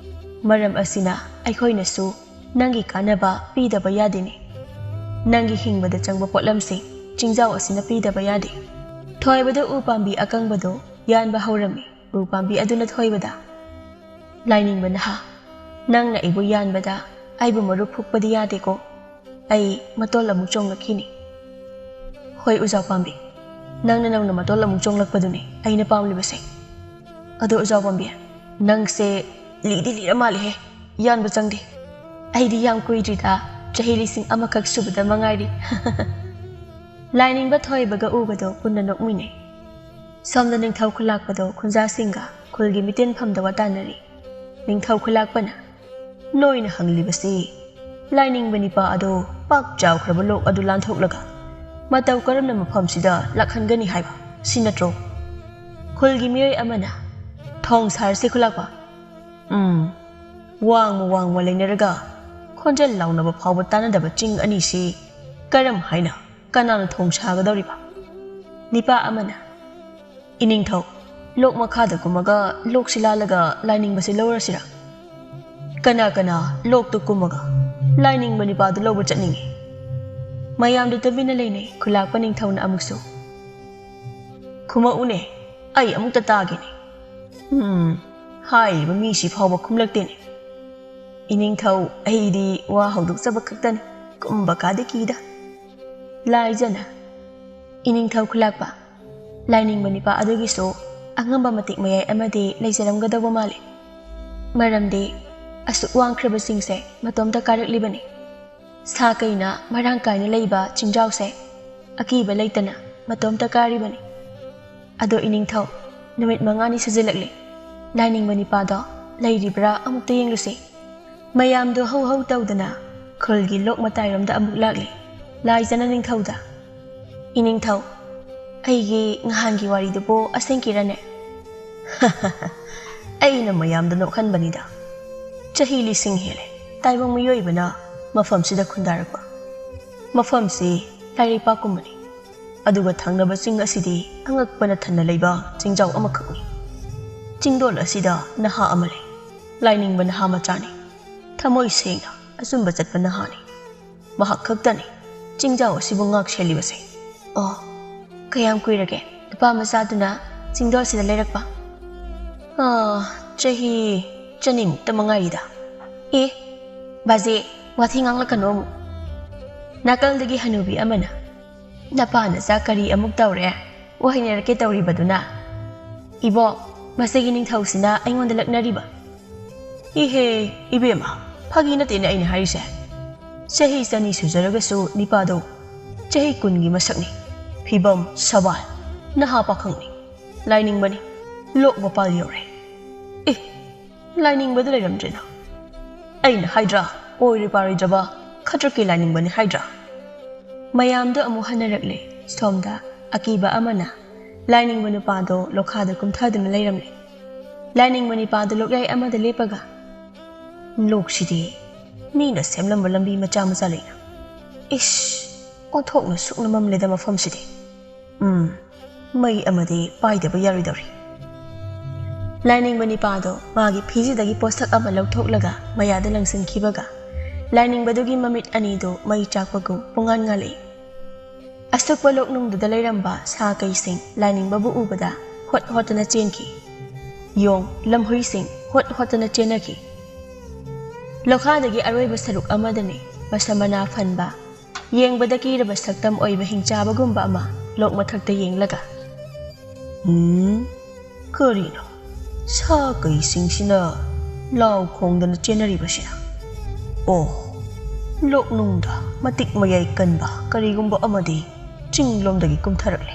ꯃꯔꯝ ꯑꯁꯤꯅ ꯑꯩꯈꯣꯏꯅꯁꯨ ꯅꯪꯒꯤ ꯀꯥꯟꯅꯕ ꯄꯤꯗꯕ ꯌꯥꯗꯦꯅꯦ꯫ ꯅꯪꯒꯤ ꯍꯤꯡꯕꯗ ꯆꯪꯕ ꯄꯣꯠꯂꯝꯁꯤꯡ ꯆꯤꯡꯖꯥꯎ ꯑꯁꯤꯅ ꯄꯤꯗꯕ ꯌꯥꯗꯦ꯫" ꯊꯣꯏꯕꯗ ꯎ ꯄꯥꯝꯕꯤ ꯑꯀꯪꯕꯗꯨ ꯌꯥꯟꯕ ꯍꯧꯔꯝꯃꯤ꯫ ꯎ ꯄꯥꯝꯕꯤ ꯑꯗꯨꯅ ꯊꯣꯏꯕꯗ, "ꯂꯥꯏꯅꯤꯡꯕ ꯅꯍꯥ, ꯅꯪꯅ ꯑꯩꯕꯨ ꯌꯥꯟꯕꯗ ꯑꯩꯕꯨ ꯃꯔꯨ ꯐꯨꯛꯄꯗꯤ ꯌꯥꯗꯦꯀꯣ꯫ ꯑꯩ ꯃꯇꯣꯜ ꯑꯃꯨꯛ ꯆꯣꯡꯂꯛꯈꯤꯅꯤ꯫" "ꯍꯣꯏ, ꯎꯖꯥꯎ ꯄꯥꯝꯕꯤ, ꯅꯪꯅ ꯅꯪꯅ ꯃꯇꯣꯜ ꯑꯃꯨꯛ ꯆꯣꯡꯂꯛꯄꯗꯨꯅꯤ ꯑꯩꯅ ꯄꯥꯝꯂꯤꯕꯁꯦ꯫ ꯑꯗꯣ ꯎꯖꯥꯎ ꯄꯥꯝꯕꯤ, ꯅꯪꯁꯦ ꯂꯤꯗꯤ ꯂꯤꯔ ꯃꯥꯜꯂꯦꯍꯦ, ꯌꯥꯟꯕ ꯆꯪꯗꯦ꯫ ꯑꯩꯗꯤ ꯌꯥꯝ ꯀꯨꯏꯗ꯭ꯔꯤꯗ, ꯆꯍꯤ ꯂꯤꯁꯤꯡ ꯑꯃꯈꯛ ꯁꯨꯕꯗ ꯃꯉꯥꯏꯔꯤ꯫" ꯂꯥꯏꯅꯤꯡꯕ ꯊꯣꯏꯕꯒ ꯎꯒꯗꯣ ꯄꯨꯟꯅ ꯅꯣꯛꯃꯤꯟꯅꯩ꯫ ꯁꯣꯝꯗ ꯅꯤꯡꯊꯧ ꯈꯨꯂꯥꯛꯄꯗꯣ ꯈꯨꯟꯖꯥꯁꯤꯡꯒ ꯈꯨꯜꯒꯤ ꯃꯤꯇꯤꯟꯐꯝꯗ ꯋꯥ ꯇꯥꯅꯔꯤ꯫ ꯅꯤꯡꯊꯧ ꯈꯨꯂꯥꯛꯄꯅ, "ꯅꯣꯏꯅ ꯍꯪꯂꯤꯕꯁꯤ ꯂꯥꯏꯅꯤꯡꯕ ꯅꯤꯄꯥ ꯑꯗꯣ ꯄꯥꯛ ꯆꯥꯎꯈ꯭ꯔꯕ ꯂꯣꯛ ꯑꯗꯨ ꯂꯥꯟꯊꯣꯛꯂꯒ ꯃꯇꯧ ꯀꯔꯝꯅ ꯃꯐꯝꯁꯤꯗ ꯂꯥꯛꯍꯟꯒꯅꯤ ꯍꯥꯏꯕ ꯁꯤ ꯅꯠꯇ꯭ꯔꯣ?" ꯈꯨꯜꯒꯤ ꯃꯤꯑꯣꯏ ꯑꯃꯅ, "ꯊꯣꯡ ꯁꯥꯔꯁꯤ ꯈꯨꯂꯥꯛꯄ꯫ ꯎꯝ, ꯋꯥꯡꯃ ꯋꯥꯡꯃ ꯂꯩꯅꯔꯒ ꯈꯣꯟꯖꯦꯜ ꯂꯥꯎꯅꯕ ꯐꯥꯎꯕ ꯇꯥꯅꯗꯕ ꯆꯤꯡ ꯑꯅꯤꯁꯤ ꯀꯔꯝ ꯍꯥꯏꯅ ꯀꯅꯥꯅ ꯊꯣꯡ ꯁꯥꯒꯗꯧꯔꯤꯕ?" ꯅꯤꯄꯥ ꯑꯃꯅ, "ꯏꯅꯤꯡꯊꯧ, ꯂꯣꯛ ꯃꯈꯥꯗ ꯀꯨꯝꯃꯒ ꯂꯣꯛꯁꯤ ꯂꯥꯜꯂꯒ ꯂꯥꯏꯅꯤꯡꯕꯁꯤ ꯂꯧꯔꯁꯤꯔꯥ? ꯀꯅꯥ ꯀꯅꯥ ꯂꯣꯛꯇ ꯀꯨꯝꯃꯒ ꯂꯥꯏꯅꯤꯡꯕ ꯅꯤꯄꯥꯗꯨ ꯂꯧꯕ ꯆꯠꯅꯤꯡꯉꯤ?" ꯃꯌꯥꯝꯗꯨ ꯇꯨꯃꯤꯟꯅ ꯂꯩꯅꯩ꯫ ꯈꯨꯂꯥꯛꯄ ꯅꯤꯡꯊꯧꯅ ꯑꯃꯨꯛꯁꯨ, "ꯈꯨꯝꯃꯛꯎꯅꯦ, ꯑꯩ ꯑꯃꯨꯛꯇ ꯇꯥꯒꯦꯅꯦ꯫ ꯎꯝ, ꯍꯥꯏꯔꯤꯕ ꯃꯤꯁꯤ ꯐꯥꯎꯕ ꯈꯨꯝꯂꯛꯇꯦꯅꯦ꯫ ꯏꯅꯤꯡꯊꯧ, ꯑꯩꯗꯤ ꯋꯥ ꯍꯧꯗꯣꯛꯆꯕ ꯈꯛꯇꯅꯤ, ꯀꯨꯝꯕ ꯀꯥꯗꯤ ꯀꯤꯗ꯫" ꯂꯥꯏꯖꯅ, "ꯏꯅꯤꯡꯊꯧ ꯈꯨꯂꯥꯛꯄ, ꯂꯥꯏꯅꯤꯡꯕ ꯅꯤꯄꯥ ꯑꯗꯨꯒꯤꯁꯨ ꯑꯉꯝꯕ ꯃꯇꯤꯛ ꯃꯌꯥꯏ ꯑꯃꯗꯤ ꯂꯩꯖꯔꯝꯒꯗꯧꯕ ꯃꯥꯜꯂꯤ꯫ ꯃꯔꯝꯗꯤ ꯑꯁꯨꯛ ꯋꯥꯡꯈ꯭ꯔꯕꯁꯤꯡꯁꯦ ꯃꯇꯣꯝꯇ ꯀꯥꯔꯛꯂꯤꯕꯅꯤ꯫ ꯁꯥ ꯀꯩꯅ ꯃꯔꯥꯡ ꯀꯥꯏꯅ ꯂꯩꯕ ꯆꯤꯡꯖꯥꯎꯁꯦ ꯑꯀꯤꯕ ꯂꯩꯇꯅ ꯃꯇꯣꯝꯇ ꯀꯥꯔꯤꯕꯅꯤ꯫ ꯑꯗꯣ ꯏꯅꯤꯡꯊꯧ, ꯅꯨꯃꯤꯠ ꯃꯉꯥꯅꯤ ꯁꯨꯖꯤꯜꯂꯛꯂꯦ꯫ ꯂꯥꯏꯅꯤꯡꯕ ꯅꯤꯄꯥꯗꯣ ꯂꯩꯔꯤꯕ꯭ꯔꯥ ꯑꯃꯨꯛꯇ ꯌꯦꯡꯂꯨꯁꯤ꯫" ꯃꯌꯥꯝꯗꯣ ꯍꯧ ꯍꯧ ꯇꯧꯗꯨꯅ ꯈꯨꯜꯒꯤ ꯂꯣꯛ ꯃꯇꯥꯏꯔꯣꯝꯗ ꯑꯃꯨꯛ ꯂꯥꯛꯂꯦ꯫ ꯂꯥꯏꯖꯅ ꯅꯤꯡꯊꯧꯗ, "ꯏꯅꯤꯡꯊꯧ, ꯑꯩꯒꯤ ꯅꯍꯥꯟꯒꯤ ꯋꯥꯔꯤꯗꯨꯕꯨ ꯑꯁꯦꯡꯀꯤꯔꯅꯦ?" "ꯑꯩꯅ ꯃꯌꯥꯝꯗ ꯅꯣꯛꯍꯟꯕꯅꯤꯗ꯫ ꯆꯍꯤ ꯂꯤꯁꯤꯡ ꯍꯦꯜꯂꯦ ꯇꯥꯏꯕꯪ ꯃꯤꯑꯣꯏꯕꯅ ꯃꯐꯝꯁꯤꯗ ꯈꯨꯟꯗꯥꯔꯛꯄ꯫ ꯃꯐꯝꯁꯤ ꯂꯥꯏꯔꯩꯄꯥꯛꯀꯨꯝꯕꯅꯤ꯫ ꯑꯗꯨꯒ ꯊꯪꯅꯕ ꯆꯤꯡ ꯑꯁꯤꯗꯤ ꯑꯉꯛꯄꯅ ꯊꯟꯅ ꯂꯩꯕ ꯆꯤꯡꯖꯥꯎ ꯑꯃꯈꯛꯅꯤ꯫ ꯆꯤꯡꯗꯣꯜ ꯑꯁꯤꯗ ꯅꯍꯥ ꯑꯃ ꯂꯩ꯫ ꯂꯥꯏꯅꯤꯡꯕ ꯅꯍꯥ ꯃꯆꯥꯅꯤ꯫ ꯊꯃꯣꯏ ꯁꯦꯡꯅ ꯑꯆꯨꯝꯕ ꯆꯠꯄ ꯅꯍꯥꯅꯤ꯫ ꯃꯍꯥꯛ ꯈꯛꯇꯅꯤ ꯆꯤꯡꯖꯥꯎ ꯑꯁꯤꯕꯨ ꯉꯥꯛ ꯁꯦꯜꯂꯤꯕꯁꯦ꯫" "ꯑꯣ, ꯀꯌꯥꯝ ꯀꯨꯏꯔꯒꯦ ꯅꯨꯄꯥ ꯃꯆꯥꯗꯨꯅ ꯆꯤꯡꯗꯣꯜꯁꯤꯗ ꯂꯩꯔꯛꯄ?" "ꯑꯥ, ꯆꯍꯤ ꯆꯅꯤꯃꯨꯛꯇ ꯃꯉꯥꯏꯔꯤꯗ꯫" "ꯑꯦ, ꯕꯥꯖꯦ, ꯋꯥꯊꯤ ꯉꯥꯡꯂꯛꯀꯅꯨ ꯑꯃꯨꯛ꯫" ꯅꯥꯀꯜꯗꯒꯤ ꯍꯅꯨꯕꯤ ꯑꯃꯅ, "ꯅꯄꯥ ꯅꯆꯥ ꯀꯔꯤ ꯑꯃꯨꯛ ꯇꯧꯔꯦ? ꯋꯥ ꯍꯥꯏꯅꯔꯛꯀꯦ ꯇꯧꯔꯤꯕꯗꯨꯅ?" "ꯏꯕꯣꯛ, ꯃꯁꯤꯒꯤ ꯅꯤꯡꯊꯧꯁꯤꯅ ꯑꯩꯉꯣꯟꯗ ꯂꯛꯅꯔꯤꯕ꯫" "ꯏꯍꯦ, ꯏꯕꯦꯝꯃ, ꯐꯥꯒꯤ ꯅꯠꯇꯦꯅꯦ ꯑꯩꯅ ꯍꯥꯏꯔꯤꯁꯦ꯫ ꯆꯍꯤ ꯆꯅꯤ ꯁꯨꯖꯔꯒꯁꯨ ꯅꯤꯄꯥꯗꯣ ꯆꯍꯤ ꯀꯨꯟꯒꯤ ꯃꯁꯛꯅꯤ꯫ ꯐꯤꯕꯝ ꯁꯕꯥꯜ, ꯅꯍꯥ ꯄꯥꯈꯪꯅꯤ꯫ ꯂꯥꯏꯅꯤꯡꯕꯅꯤ, ꯂꯣꯛ ꯃꯄꯥꯜ ꯌꯧꯔꯦ꯫ ꯑꯦ, ꯂꯥꯏꯅꯤꯡꯕꯗꯨ ꯂꯩꯔꯝꯗ꯭ꯔꯦꯅ꯫ ꯑꯩꯅ ꯍꯥꯏꯗ꯭ꯔꯥ, ꯑꯣꯏꯔꯣꯏ ꯄꯥꯔꯣꯏꯗ꯭ꯔꯕ ꯈꯗ꯭ꯔꯛꯀꯤ ꯂꯥꯏꯅꯤꯡꯕꯅꯤ ꯍꯥꯏꯗ꯭ꯔꯥ? ꯃꯌꯥꯝꯗꯣ ꯑꯃꯨꯛ ꯍꯟꯅꯔꯛꯂꯦ꯫ ꯁꯣꯝꯗ ꯑꯀꯤꯕ ꯑꯃꯅ ꯂꯥꯏꯅꯤꯡꯕ ꯅꯨꯄꯥꯗꯣ ꯂꯣꯈꯥꯗ ꯀꯨꯝꯊꯗꯨꯅ ꯂꯩꯔꯝꯂꯦ꯫ ꯂꯥꯏꯅꯤꯡꯕ ꯅꯨꯄꯥꯗꯣ ꯂꯣꯛꯌꯥꯏ ꯑꯃꯗ ꯂꯦꯞꯄꯒ, "ꯂꯣꯛꯁꯤꯗꯤ ꯃꯤꯅ ꯁꯦꯝꯂꯝꯕ ꯂꯝꯕꯤ ꯃꯆꯥ ꯃꯆꯥ ꯂꯩꯅ꯫ ꯏꯁ, ꯑꯣꯟꯊꯣꯛꯅ ꯁꯨꯛꯅ ꯃꯝꯂꯦꯗ ꯃꯐꯝꯁꯤꯗꯤ꯫ ꯎꯝ, ꯃꯩ ꯑꯃꯗꯤ ꯄꯥꯏꯗꯕ ꯌꯥꯔꯣꯏꯗꯧꯔꯤ꯫" ꯂꯥꯏꯅꯤꯡꯕ ꯅꯤꯄꯥꯗꯣ ꯃꯥꯒꯤ ꯐꯤꯖꯤꯗꯒꯤ ꯄꯣꯠꯁꯛ ꯑꯃ ꯂꯧꯊꯣꯛꯂꯒ ꯃꯌꯥꯗ ꯂꯪꯁꯤꯟꯈꯤꯕꯒ, ꯂꯥꯏꯅꯤꯡꯕꯗꯨꯒꯤ ꯃꯃꯤꯠ ꯑꯅꯤꯗꯨ ꯃꯩ ꯆꯥꯛꯄꯒꯨꯝ ꯄꯨꯡꯉꯥꯟ ꯉꯥꯜꯂꯛꯏ꯫ ꯑꯁꯨꯛꯄ ꯂꯣꯛꯅꯨꯡꯗꯨꯗ ꯂꯩꯔꯝꯕ ꯁꯥ ꯀꯩꯁꯤꯡ ꯂꯥꯏꯅꯤꯡꯕꯕꯨ ꯎꯕꯗ ꯍꯣꯠ ꯍꯣꯠꯇꯅ ꯆꯦꯟꯈꯤ꯫ ꯌꯣꯡ, ꯂꯝꯍꯨꯏꯁꯤꯡ ꯍꯣꯠ ꯍꯣꯠꯇꯅ ꯆꯦꯟꯅꯈꯤ꯫ ꯂꯣꯈꯥꯗꯒꯤ ꯑꯔꯣꯏꯕ ꯁꯔꯨꯛ ꯑꯃꯗꯅꯤ ꯃꯁꯝ ꯃꯅꯥ ꯐꯟꯕ, ꯌꯦꯡꯕꯗ ꯀꯤꯔꯕ ꯁꯛꯇꯝ ꯑꯣꯏꯕ ꯍꯤꯡꯆꯥꯕꯒꯨꯝꯕ ꯑꯃ ꯂꯣꯛ ꯃꯊꯛꯇ ꯌꯦꯡꯂꯒ, "ꯎꯝ, ꯀꯔꯤꯅꯣ? ꯁꯥ ꯀꯩꯁꯤꯡꯁꯤꯅ ꯂꯥꯎ ꯈꯣꯡꯗꯅ ꯆꯦꯟꯅꯔꯤꯕꯁꯤꯅ? ꯑꯣ, ꯂꯣꯛꯅꯨꯡꯗ ꯃꯇꯤꯛ ꯃꯌꯥꯏ ꯀꯟꯕ ꯀꯔꯤꯒꯨꯝꯕ ꯑꯃꯗꯤ ꯆꯤꯡꯂꯣꯝꯗꯒꯤ ꯀꯨꯝꯊꯔꯛꯂꯦ꯫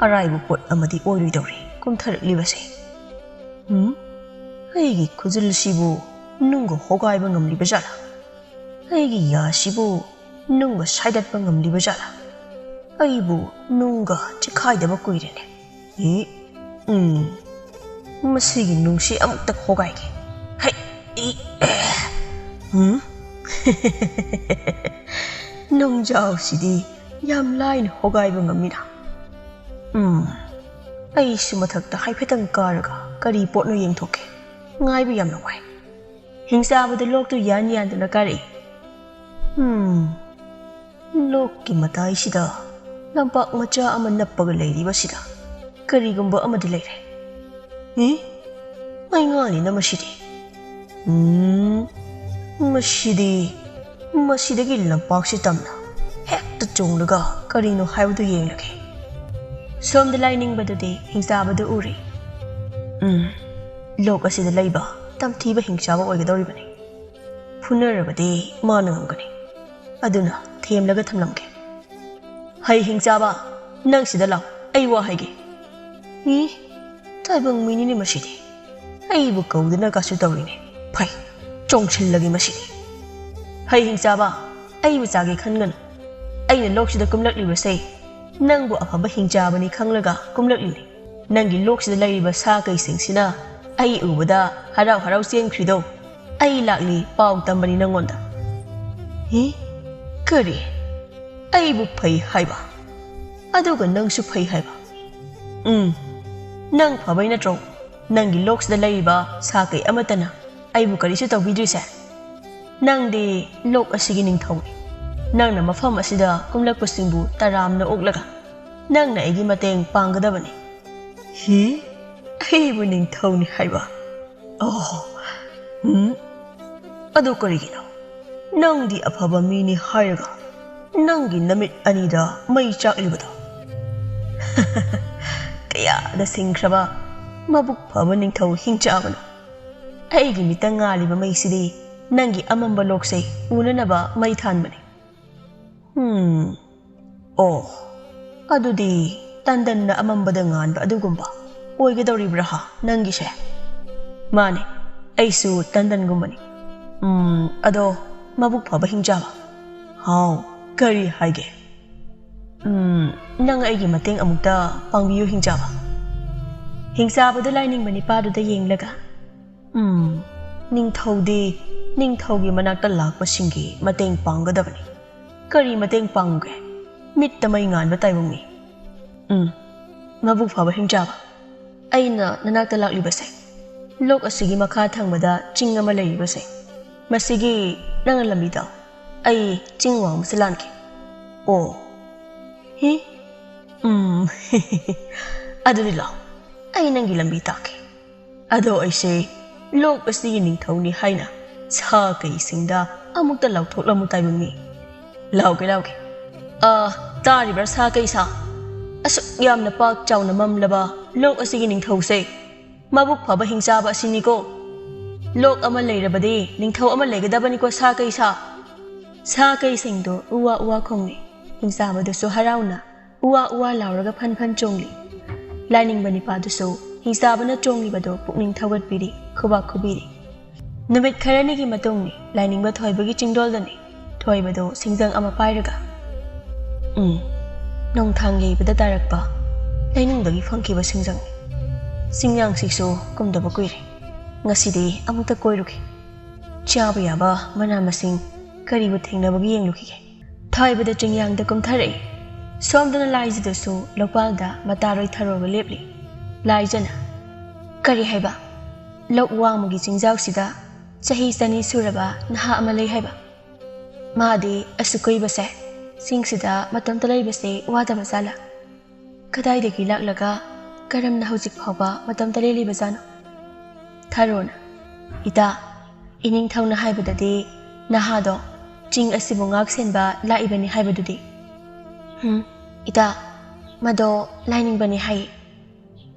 ꯑꯔꯥꯏꯕ ꯄꯣꯠ ꯑꯃꯗꯤ ꯑꯣꯏꯔꯣꯏꯗꯧꯔꯤ ꯀꯨꯝꯊꯔꯛꯂꯤꯕꯁꯦ꯫ ꯎꯝ, ꯑꯩꯒꯤ ꯈꯨꯖꯤꯜꯁꯤꯕꯨ ꯅꯨꯡꯒ ꯍꯣꯒꯥꯏꯕ ꯉꯝꯂꯤꯕ ꯖꯥꯠꯂꯥ? ꯑꯩꯒꯤ ꯌꯥꯁꯤꯕꯨ ꯅꯨꯡꯒ ꯁꯥꯏꯗꯠꯄ ꯉꯝꯂꯤꯕ ꯖꯥꯠꯂꯥ? ꯑꯩꯕꯨ ꯅꯨꯡꯒ ꯆꯤꯈꯥꯏꯗꯕ ꯀꯨꯏꯔꯦꯅꯦ꯫ ꯏ, ꯎꯝ, ꯃꯁꯤꯒꯤ ꯅꯨꯡꯁꯤ ꯑꯃꯨꯛꯇ ꯍꯣꯒꯥꯏꯒꯦ꯫ ꯍꯩ, ꯏ, ꯑꯦ, ꯎꯝ?" ꯅꯨꯡꯖꯥꯎꯁꯤꯗꯤ ꯌꯥꯝ ꯂꯥꯏꯅ ꯍꯣꯒꯥꯏꯕ ꯉꯝꯃꯤꯅ꯫ ꯎꯝ, ꯑꯩꯁꯨ ꯃꯊꯛꯇ ꯍꯥꯏꯐꯦꯠꯇꯪ ꯀꯥꯔꯒ ꯀꯔꯤ ꯄꯣꯠꯅꯣ ꯌꯦꯡꯊꯣꯛꯀꯦ꯫ ꯉꯥꯏꯕ ꯌꯥꯝꯅ ꯋꯥꯏ꯫ ꯍꯤꯡꯆꯥꯕꯗꯨ ꯂꯣꯛꯇꯨ ꯌꯥꯟ ꯌꯥꯟꯗꯨꯅ ꯀꯥꯔꯛꯏ꯫ ꯎꯝ, ꯂꯣꯛꯀꯤ ꯃꯇꯥꯏꯁꯤꯗ ꯂꯝꯄꯥꯛ ꯃꯆꯥ ꯑꯃ ꯅꯞꯄꯒ ꯂꯩꯔꯤꯕꯁꯤꯗ ꯀꯔꯤꯒꯨꯝꯕ ꯑꯃꯗꯤ ꯂꯩꯔꯦ꯫ ꯏ? ꯃꯩꯉꯥꯜꯅꯤꯅ ꯃꯁꯤꯗꯤ꯫ ꯎꯝ, ꯃꯁꯤꯗꯤ, ꯃꯁꯤꯗꯒꯤ ꯂꯝꯄꯥꯛꯁꯤ ꯇꯝꯅ ꯍꯦꯛꯇ ꯆꯣꯡꯂꯒ ꯀꯔꯤꯅꯣ ꯍꯥꯏꯕꯗꯨ ꯌꯦꯡꯂꯒꯦ꯫ ꯁꯣꯝꯗ ꯂꯥꯏꯅꯤꯡꯕꯗꯨꯗꯤ ꯍꯤꯡꯆꯥꯕꯗꯨ ꯎꯔꯦ꯫ ꯎꯝ, ꯂꯣꯛ ꯑꯁꯤꯗ ꯂꯩꯕ ꯇꯝꯊꯤꯕ ꯍꯤꯡꯆꯥꯕ ꯑꯣꯏꯒꯗꯧꯔꯤꯕꯅꯤ꯫ ꯐꯨꯅꯔꯕꯗꯤ ꯃꯥꯅ ꯉꯝꯒꯅꯤ꯫ ꯑꯗꯨꯅ ꯊꯦꯝꯂꯒ ꯊꯝꯂꯝꯒꯦ꯫ "ꯍꯩ ꯍꯤꯡꯆꯥꯕ, ꯅꯪ ꯁꯤꯗ ꯂꯥꯎ, ꯑꯩ ꯋꯥ ꯍꯥꯏꯒꯦ꯫" ꯏ, ꯇꯥꯏꯕꯪ ꯃꯤꯅꯤꯅꯦ ꯃꯁꯤꯗꯤ꯫ ꯑꯩꯕꯨ ꯀꯧꯗꯅ ꯀꯥꯁꯨ ꯇꯧꯔꯤꯅꯦ꯫ ꯐꯩ, ꯆꯣꯡꯁꯤꯜꯂꯒꯦ ꯃꯁꯤꯗꯤ꯫ ꯍꯩ ꯍꯤꯡꯆꯥꯕ, ꯑꯩꯕꯨ ꯆꯥꯒꯦ ꯈꯟꯒꯅꯨ꯫ ꯑꯩꯅ ꯂꯣꯛꯁꯤꯗ ꯀꯨꯝꯂꯛꯂꯤꯕꯁꯦ ꯅꯪꯕꯨ ꯑꯐꯕ ꯍꯤꯡꯆꯥꯕꯅꯤ ꯈꯪꯂꯒ ꯀꯨꯝꯂꯛꯂꯤꯅꯤ꯫ ꯅꯪꯒꯤ ꯂꯣꯛꯁꯤꯗ ꯂꯩꯔꯤꯕ ꯁꯥ ꯀꯩꯁꯤꯡꯁꯤꯅ ꯑꯩ ꯎꯕꯗ ꯍꯔꯥꯎ ꯍꯔꯥꯎ ꯆꯦꯟꯈ꯭ꯔꯤꯗꯣ꯫ ꯑꯩ ꯂꯥꯛꯂꯤ ꯄꯥꯎ ꯇꯝꯕꯅꯤ ꯅꯪꯉꯣꯟꯗ꯫ ꯍꯤ? ꯀꯔꯤ? ꯑꯩꯕꯨ ꯐꯩ ꯍꯥꯏꯕ? ꯑꯗꯨꯒ ꯅꯪꯁꯨ ꯐꯩ ꯍꯥꯏꯕ? ꯎꯝ, ꯅꯪ ꯐꯕꯩ ꯅꯠꯇ꯭ꯔꯣ ꯅꯪꯒꯤ ꯂꯣꯛꯁꯤꯗ ꯂꯩꯔꯤꯕ ꯁꯥ ꯀꯩ ꯑꯃꯠꯇꯅ ꯑꯩꯕꯨ ꯀꯔꯤꯁꯨ ꯇꯧꯕꯤꯗ꯭ꯔꯤꯁꯦ? ꯅꯪꯗꯤ ꯂꯣꯛ ꯑꯁꯤꯒꯤ ꯅꯤꯡꯊꯧꯅꯤ꯫ ꯅꯪꯅ ꯃꯐꯝ ꯑꯁꯤꯗ ꯀꯨꯝꯂꯛꯄꯁꯤꯡꯕꯨ ꯇꯔꯥꯝꯅ ꯑꯣꯛꯂꯒ ꯅꯪꯅ ꯑꯩꯒꯤ ꯃꯇꯦꯡ ꯄꯥꯡꯒꯗꯕꯅꯤ꯫ ꯍꯤ? ꯑꯩꯕꯨ ꯅꯤꯡꯊꯧꯅꯤ ꯍꯥꯏꯕ? ꯑꯣ, ꯎꯝ? ꯑꯗꯨ ꯀꯔꯤꯒꯤꯅꯣ? ꯅꯪꯗꯤ ꯑꯐꯕ ꯃꯤꯅꯤ ꯍꯥꯏꯔꯒ ꯅꯪꯒꯤ ꯅꯃꯤꯠ ꯑꯅꯤꯗ ꯃꯩ ꯆꯥꯛꯂꯤꯕꯗꯣ꯫ ꯀꯌꯥꯗ ꯁꯤꯡꯈ꯭ꯔꯕ ꯃꯕꯨꯛ ꯐꯕ ꯅꯤꯡꯊꯧ ꯍꯤꯡꯆꯥꯕꯅꯣ꯫ ꯑꯩꯒꯤ ꯃꯤꯠꯇ ꯉꯥꯜꯂꯤꯕ ꯃꯩꯁꯤꯗꯤ ꯅꯪꯒꯤ ꯑꯃꯝꯕ ꯂꯣꯛꯁꯦ ꯎꯅꯅꯕ ꯃꯩ ꯊꯥꯟꯕꯅꯤ꯫ ꯎꯝ, ꯑꯣ, ꯑꯗꯨꯗꯤ ꯇꯟꯗꯟꯅ ꯑꯃꯝꯕꯗ ꯉꯥꯟꯕ ꯑꯗꯨꯒꯨꯝꯕ ꯑꯣꯏꯒꯗꯧꯔꯤꯕ꯭ꯔꯥ ꯍꯥ, ꯅꯪꯒꯤꯁꯦ? ꯃꯥꯅꯦ, ꯑꯩꯁꯨ ꯇꯟꯗꯟꯒꯨꯝꯕꯅꯤ꯫ ꯎꯝ, ꯑꯗꯣ ꯃꯕꯨꯛ ꯐꯕ ꯍꯤꯡꯆꯥꯕ꯫ ꯍꯥꯎ, ꯀꯔꯤ ꯍꯥꯏꯒꯦ? ꯎꯝ, ꯅꯪ ꯑꯩꯒꯤ ꯃꯇꯦꯡ ꯑꯃꯨꯛꯇ ꯄꯥꯡꯕꯤꯌꯨ ꯍꯤꯡꯆꯥꯕ꯫ ꯍꯤꯡꯆꯥꯕꯗꯨ ꯂꯥꯏꯅꯤꯡꯕ ꯅꯤꯄꯥꯗꯨꯗ ꯌꯦꯡꯂꯒ, ꯎꯝ, ꯅꯤꯡꯊꯧꯗꯤ ꯅꯤꯡꯊꯧꯒꯤ ꯃꯅꯥꯛꯇ ꯂꯥꯛꯄꯁꯤꯡꯒꯤ ꯃꯇꯦꯡ ꯄꯥꯡꯒꯗꯕꯅꯤ꯫ ꯀꯔꯤ ꯃꯇꯦꯡ ꯄꯥꯡꯉꯨꯒꯦ? ꯃꯤꯠꯇ ꯃꯩ ꯉꯥꯟꯕ ꯇꯥꯏꯕꯪꯅꯤ꯫ ꯎꯝ, ꯃꯕꯨꯛ ꯐꯕ ꯍꯤꯡꯆꯥꯕ꯫ ꯑꯩꯅ ꯅꯅꯥꯛꯇ ꯂꯥꯛꯂꯤꯕꯁꯦ, ꯂꯣꯛ ꯑꯁꯤꯒꯤ ꯃꯈꯥ ꯊꯪꯕꯗ ꯆꯤꯡ ꯑꯃ ꯂꯩꯔꯤꯕꯁꯦ, ꯃꯁꯤꯒꯤ ꯅꯪꯅ ꯂꯝꯕꯤ ꯇꯥꯛꯎ꯫ ꯑꯩ ꯆꯤꯡ ꯋꯥꯡꯃꯁꯦ ꯂꯥꯟꯈꯤ꯫ ꯑꯣ꯫ ꯍꯤ? ꯎꯝ꯫ ꯑꯗꯨꯗꯤ ꯂꯥꯛꯑꯣ, ꯑꯩ ꯅꯪꯒꯤ ꯂꯝꯕꯤ ꯇꯥꯛꯀꯦ꯫ ꯑꯗꯣ ꯑꯩꯁꯦ ꯂꯣꯛ ꯑꯁꯤꯒꯤ ꯅꯤꯡꯊꯧꯅꯤ ꯍꯥꯏꯅ ꯁꯥ ꯀꯩꯁꯤꯡꯗ ꯑꯃꯨꯛꯇ ꯂꯥꯎꯊꯣꯛꯂꯝꯃꯨ ꯇꯥꯏꯕꯪꯅꯤ꯫ ꯂꯥꯎꯒꯦ, ꯂꯥꯎꯒꯦ꯫ ꯑ, ꯇꯥꯔꯤꯕ꯭ꯔꯥ ꯁꯥ ꯀꯩ ꯁꯥ? ꯑꯁꯨꯛ ꯌꯥꯝꯅ ꯄꯥꯛ ꯆꯥꯎꯅ ꯃꯝꯂꯕ ꯂꯣꯛ ꯑꯁꯤꯒꯤ ꯅꯤꯡꯊꯧꯁꯦ ꯃꯕꯨꯛ ꯐꯕ ꯍꯤꯡꯆꯥꯕ ꯑꯁꯤꯅꯤꯀꯣ꯫ ꯂꯣꯛ ꯑꯃ ꯂꯩꯔꯕꯗꯤ ꯅꯤꯡꯊꯧ ꯑꯃ ꯂꯩꯒꯗꯕꯅꯤꯀꯣ ꯁꯥ ꯀꯩ ꯁꯥ꯫ ꯁꯥ ꯀꯩꯁꯤꯡꯗꯣ ꯎꯋꯥ ꯎꯋꯥ ꯈꯣꯡꯂꯤ꯫ ꯍꯤꯡꯆꯥꯕꯗꯨꯁꯨ ꯍꯔꯥꯎꯅ ꯎꯋꯥ ꯎꯋꯥ ꯂꯥꯎꯔꯒ ꯐꯟ ꯐꯟ ꯆꯣꯡꯂꯤ꯫ ꯂꯥꯏꯅꯤꯡꯕ ꯅꯤꯄꯥꯗꯨꯁꯨ ꯍꯤ ꯆꯥꯕꯅ ꯆꯣꯡꯂꯤꯕꯗꯨ ꯄꯨꯛꯅꯤꯡ ꯊꯧꯒꯠꯄꯤꯔꯤ, ꯈꯨꯕꯥꯛ ꯈꯨꯕꯤꯔꯤ꯫ ꯅꯨꯃꯤꯠ ꯈꯔꯅꯤꯒꯤ ꯃꯇꯨꯡꯅꯤ꯫ ꯂꯥꯏꯅꯤꯡꯕ ꯊꯣꯏꯕꯒꯤ ꯆꯤꯡꯗꯣꯜꯗꯅꯤ꯫ ꯊꯣꯏꯕꯗꯨ ꯁꯤꯡꯖꯪ ꯑꯃ ꯄꯥꯏꯔꯒ, "ꯎꯝ, ꯅꯣꯡꯊꯥꯡ ꯌꯩꯕꯗ ꯇꯥꯔꯛꯄ ꯂꯩꯅꯨꯡꯗꯒꯤ ꯐꯪꯈꯤꯕ ꯁꯤꯡꯖꯪꯅꯤ꯫ ꯆꯤꯡꯌꯥꯡꯁꯤꯁꯨ ꯀꯨꯝꯗꯕ ꯀꯨꯏꯔꯦ꯫ ꯉꯁꯤꯗꯤ ꯑꯃꯨꯛꯇ ꯀꯣꯏꯔꯨꯒꯦ꯫ ꯆꯥꯕ ꯌꯥꯕ ꯃꯅꯥ ꯃꯁꯤꯡ ꯀꯔꯤꯕꯨ ꯊꯦꯡꯅꯕꯒꯦ ꯌꯦꯡꯂꯨꯈꯤꯒꯦ"꯫ ꯊꯣꯏꯕꯗ ꯆꯤꯡꯌꯥꯡꯗ ꯀꯨꯝꯊꯔꯛꯏ꯫ ꯁꯣꯝꯗꯅ ꯂꯥꯏꯖꯗꯨꯁꯨ ꯂꯧꯄꯥꯜꯗ ꯃꯇꯥꯔꯣꯏ ꯊꯔꯣꯒ ꯂꯦꯞꯂꯤ꯫ ꯂꯥꯏꯖꯅ, "ꯀꯔꯤ ꯍꯥꯏꯕ? ꯂꯧ ꯋꯥꯡꯃꯒꯤ ꯆꯤꯡꯖꯥꯎꯁꯤꯗ ꯆꯍꯤ ꯆꯅꯤ ꯁꯨꯔꯕ ꯅꯍꯥ ꯑꯃ ꯂꯩ ꯍꯥꯏꯕ? ꯃꯥꯗꯤ ꯑꯁꯨꯛ ꯀꯨꯏꯕꯁꯦ ꯆꯤꯡꯁꯤꯗ ꯃꯇꯣꯝꯇ ꯂꯩꯕꯁꯦ ꯋꯥꯗꯕ ꯖꯥꯠꯂꯥ? ꯀꯗꯥꯏꯗꯒꯤ ꯂꯥꯛꯂꯒ ꯀꯔꯝꯅ ꯍꯧꯖꯤꯛ ꯐꯥꯎꯕ ꯃꯇꯣꯝꯇ ꯂꯦꯜꯂꯤꯕꯖꯥꯠꯅꯣ?" ꯊꯔꯣꯅ, "ꯏꯇꯥ, ꯏꯅꯤꯡꯊꯧꯅ ꯍꯥꯏꯕꯗꯗꯤ ꯅꯍꯥꯗꯣ ꯆꯤꯡ ꯑꯁꯤꯕꯨ ꯉꯥꯛ ꯁꯦꯟꯕ ꯂꯥꯛꯏꯕꯅꯤ ꯍꯥꯏꯕꯗꯨꯗꯤ?" "ꯎꯝ, ꯏꯇꯥ, ꯃꯗꯣ ꯂꯥꯏꯅꯤꯡꯕꯅꯤ ꯍꯥꯏ꯫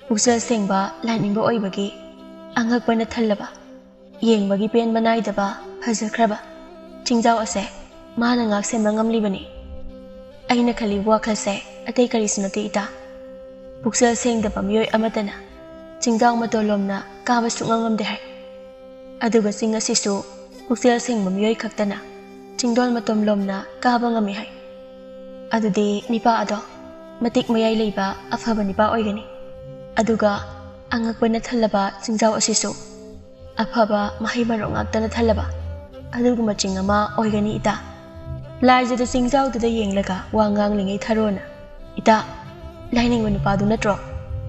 ꯄꯨꯛꯆꯦꯜ ꯁꯦꯡꯕ ꯂꯥꯏꯅꯤꯡꯕ ꯑꯣꯏꯕꯒꯤ ꯑꯉꯛꯄꯅ ꯊꯜꯂꯕ, ꯌꯦꯡꯕꯒꯤ ꯄꯦꯟꯕ ꯅꯥꯏꯗꯕ ꯐꯖꯈ꯭ꯔꯕ ꯆꯤꯡꯖꯥꯎ ꯑꯁꯦ ꯃꯥꯅ ꯉꯥꯛ ꯁꯦꯟꯕ ꯉꯝꯂꯤꯕꯅꯤ꯫ ꯑꯩꯅ ꯈꯜꯂꯤꯕ ꯋꯥꯈꯜꯁꯦ ꯑꯇꯩ ꯀꯔꯤꯁꯨ ꯅꯠꯇꯦ ꯏꯇꯥ꯫ ꯄꯨꯛꯆꯦꯜ ꯁꯦꯡꯗꯕ ꯃꯤꯑꯣꯏ ꯑꯃꯠꯇꯅ ꯆꯤꯡꯖꯥꯎ ꯃꯇꯣꯟ ꯂꯣꯝꯅ ꯀꯥꯕ ꯁꯨꯡꯉꯝ ꯉꯝꯗꯦ ꯍꯥꯏ꯫ ꯑꯗꯨꯒ ꯆꯤꯡ ꯑꯁꯤꯁꯨ ꯄꯨꯛꯆꯦꯜ ꯁꯦꯡꯕ ꯃꯤꯑꯣꯏ ꯈꯛꯇꯅ ꯆꯤꯡꯗꯣꯜ ꯃꯇꯣꯟ ꯂꯣꯝꯅ ꯀꯥꯕ ꯉꯝꯃꯤ ꯍꯥꯏ꯫ ꯑꯗꯨꯗꯤ ꯅꯤꯄꯥ ꯑꯗꯣ ꯃꯇꯤꯛ ꯃꯌꯥꯏ ꯂꯩꯕ ꯑꯐꯕ ꯅꯤꯄꯥ ꯑꯣꯏꯒꯅꯤ꯫ ꯑꯗꯨꯒ ꯑꯉꯛꯄꯅ ꯊꯜꯂꯕ ꯆꯤꯡꯖꯥꯎ ꯑꯁꯤꯁꯨ ꯑꯐꯕ ꯃꯍꯩ ꯃꯔꯣꯡ ꯉꯥꯛꯇꯅ ꯊꯜꯂꯕ ꯑꯗꯨꯒꯨꯝꯕ ꯆꯤꯡ ꯑꯃ ꯑꯣꯏꯒꯅꯤ ꯏꯇꯥ"꯫ ꯂꯥꯏꯖꯗꯨ ꯆꯤꯡꯖꯥꯎꯗꯨꯗ ꯌꯦꯡꯂꯒ ꯋꯥ ꯉꯥꯡꯂꯤꯉꯩ ꯊꯔꯣꯅ, "ꯏꯇꯥ, ꯂꯥꯏꯅꯤꯡꯕ ꯅꯨꯄꯥꯗꯨ ꯅꯠꯇ꯭ꯔꯣ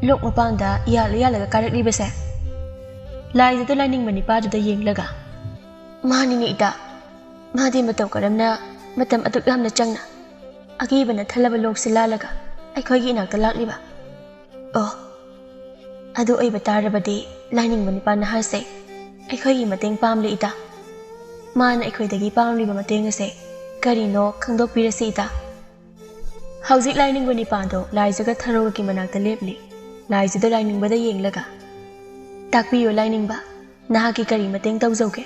ꯂꯣꯛ ꯃꯄꯥꯟꯗ ꯌꯥꯜꯂ ꯌꯥꯜꯂꯒ ꯀꯥꯔꯛꯂꯤꯕꯁꯦ?" ꯂꯥꯏꯖꯗꯨ ꯂꯥꯏꯅꯤꯡꯕ ꯅꯤꯄꯥꯗꯨꯗ ꯌꯦꯡꯂꯒ, "ꯃꯥꯅꯤꯅꯦ ꯏꯇꯥ, ꯃꯥꯗꯤ ꯃꯇꯧ ꯀꯔꯝꯅ ꯃꯇꯝ ꯑꯗꯨꯛ ꯌꯥꯝꯅ ꯆꯪꯅ ꯑꯀꯤꯕꯅ ꯊꯜꯂꯕ ꯂꯣꯛꯁꯤ ꯂꯥꯜꯂꯒ ꯑꯩꯈꯣꯏꯒꯤ ꯏꯅꯥꯛꯇ ꯂꯥꯛꯂꯤꯕ? ꯑꯣ, ꯑꯗꯨ ꯑꯣꯏꯕ ꯇꯥꯔꯕꯗꯤ ꯂꯥꯏꯅꯤꯡꯕ ꯅꯤꯄꯥ ꯅꯍꯥꯁꯦ ꯑꯩꯈꯣꯏꯒꯤ ꯃꯇꯦꯡ ꯄꯥꯝꯂꯦ ꯏꯇꯥ꯫ ꯃꯥꯅ ꯑꯩꯈꯣꯏꯗꯒꯤ ꯄꯥꯝꯂꯤꯕ ꯃꯇꯦꯡ ꯑꯁꯦ ꯀꯔꯤꯅꯣ ꯈꯪꯗꯣꯛꯄꯤꯔꯁꯤ ꯏꯇꯥ"꯫ ꯍꯧꯖꯤꯛ ꯂꯥꯏꯅꯤꯡꯕ ꯅꯤꯄꯥꯗꯣ ꯂꯥꯏꯖꯒ ꯊꯔꯣꯒꯒꯤ ꯃꯅꯥꯛꯇ ꯂꯦꯞꯂꯤ꯫ ꯂꯥꯏꯖꯗꯣ ꯂꯥꯏꯅꯤꯡꯕꯗ ꯌꯦꯡꯂꯒ, "ꯇꯥꯛꯄꯤꯌꯨ ꯂꯥꯏꯅꯤꯡꯕ, ꯅꯍꯥꯛꯀꯤ ꯀꯔꯤ ꯃꯇꯦꯡ ꯇꯧꯖꯧꯒꯦ?"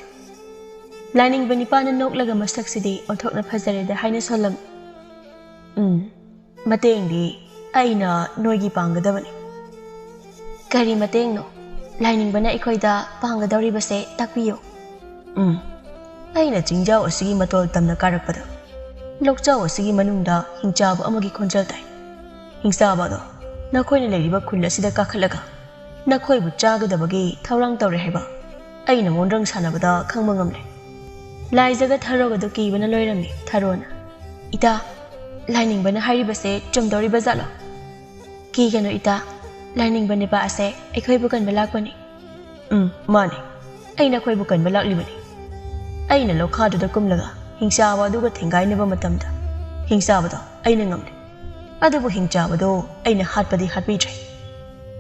ꯂꯥꯏꯅꯤꯡꯕ ꯅꯤꯄꯥꯅ ꯅꯣꯛꯂꯒ ꯃꯁꯛꯁꯤꯗꯤ ꯑꯣꯟꯊꯣꯛꯅ ꯐꯖꯔꯦꯗ ꯍꯥꯏꯅ ꯁꯣꯜꯂꯝꯃꯤ꯫ "ꯎꯝ, ꯃꯇꯦꯡꯗꯤ ꯑꯩꯅ ꯅꯣꯏꯒꯤ ꯄꯥꯡꯒꯗꯕꯅꯤ꯫ ꯀꯔꯤ ꯃꯇꯦꯡꯅꯣ? ꯂꯥꯏꯅꯤꯡꯕꯅ ꯑꯩꯈꯣꯏꯗ ꯄꯥꯡꯒꯗꯧꯔꯤꯕꯁꯦ ꯇꯥꯛꯄꯤꯌꯨ꯫ ꯎꯝ꯫ ꯑꯩꯅ ꯆꯤꯡꯖꯥꯎ ꯑꯁꯤꯒꯤ ꯃꯇꯣꯜ ꯇꯝꯅ ꯀꯥꯔꯛꯄꯗ, ꯂꯣꯛꯆꯥꯎ ꯑꯁꯤꯒꯤ ꯃꯅꯨꯡꯗ ꯍꯤꯡꯆꯥꯕ ꯑꯃꯒꯤ ꯈꯣꯟꯖꯦꯜ ꯇꯥꯏ꯫ "ꯍꯤꯡꯆꯥꯕꯗꯣ, ꯅꯈꯣꯏꯅ ꯂꯩꯔꯤꯕ ꯈꯨꯜ ꯑꯁꯤꯗ ꯀꯥꯈꯠꯂꯒ ꯅꯈꯣꯏꯕꯨ ꯆꯥꯒꯗꯕꯒꯤ ꯊꯧꯔꯥꯡ ꯇꯧꯔꯦ ꯍꯥꯏꯕ ꯑꯩꯅ ꯃꯣꯟꯗ꯭ꯔꯪ ꯁꯥꯟꯅꯕꯗ ꯈꯪꯕ ꯉꯝꯂꯦ꯫" ꯂꯥꯏꯖꯒ ꯊꯔꯣꯒꯗꯣ ꯀꯤꯕꯅ ꯂꯣꯏꯔꯝꯃꯤ꯫ ꯊꯔꯣꯅ, "ꯏꯇꯥ, ꯂꯥꯏꯅꯤꯡꯕꯅ ꯍꯥꯏꯔꯤꯕꯁꯦ ꯆꯨꯝꯗꯧꯔꯤꯕ ꯖꯥꯠꯂꯣ?" "ꯀꯤꯒꯅꯨ ꯏꯇꯥ, ꯂꯥꯏꯅꯤꯡꯕ ꯅꯤꯄꯥ ꯑꯁꯦ ꯑꯩꯈꯣꯏꯕꯨ ꯀꯟꯕ ꯂꯥꯛꯄꯅꯤ꯫" "ꯎꯝ, ꯃꯥꯅꯤ, ꯑꯩ ꯅꯈꯣꯏꯕꯨ ꯀꯟꯕ ꯂꯥꯛꯂꯤꯕꯅꯤ꯫" ꯑꯩꯅ ꯂꯣꯈꯥꯗꯨꯗ ꯀꯨꯝꯂꯒ ꯍꯤꯡꯆꯥꯕ ꯑꯗꯨꯒ ꯊꯦꯡꯒꯥꯏꯅꯕ ꯃꯇꯝꯗ, ꯍꯤꯡꯆꯥꯕꯗꯣ ꯑꯩꯅ ꯉꯝꯂꯦ꯫ ꯑꯗꯨꯕꯨ ꯍꯤꯡꯆꯥꯕꯗꯣ ꯑꯩꯅ ꯍꯥꯠꯄꯗꯤ ꯍꯥꯠꯄꯤꯗ꯭ꯔꯦ,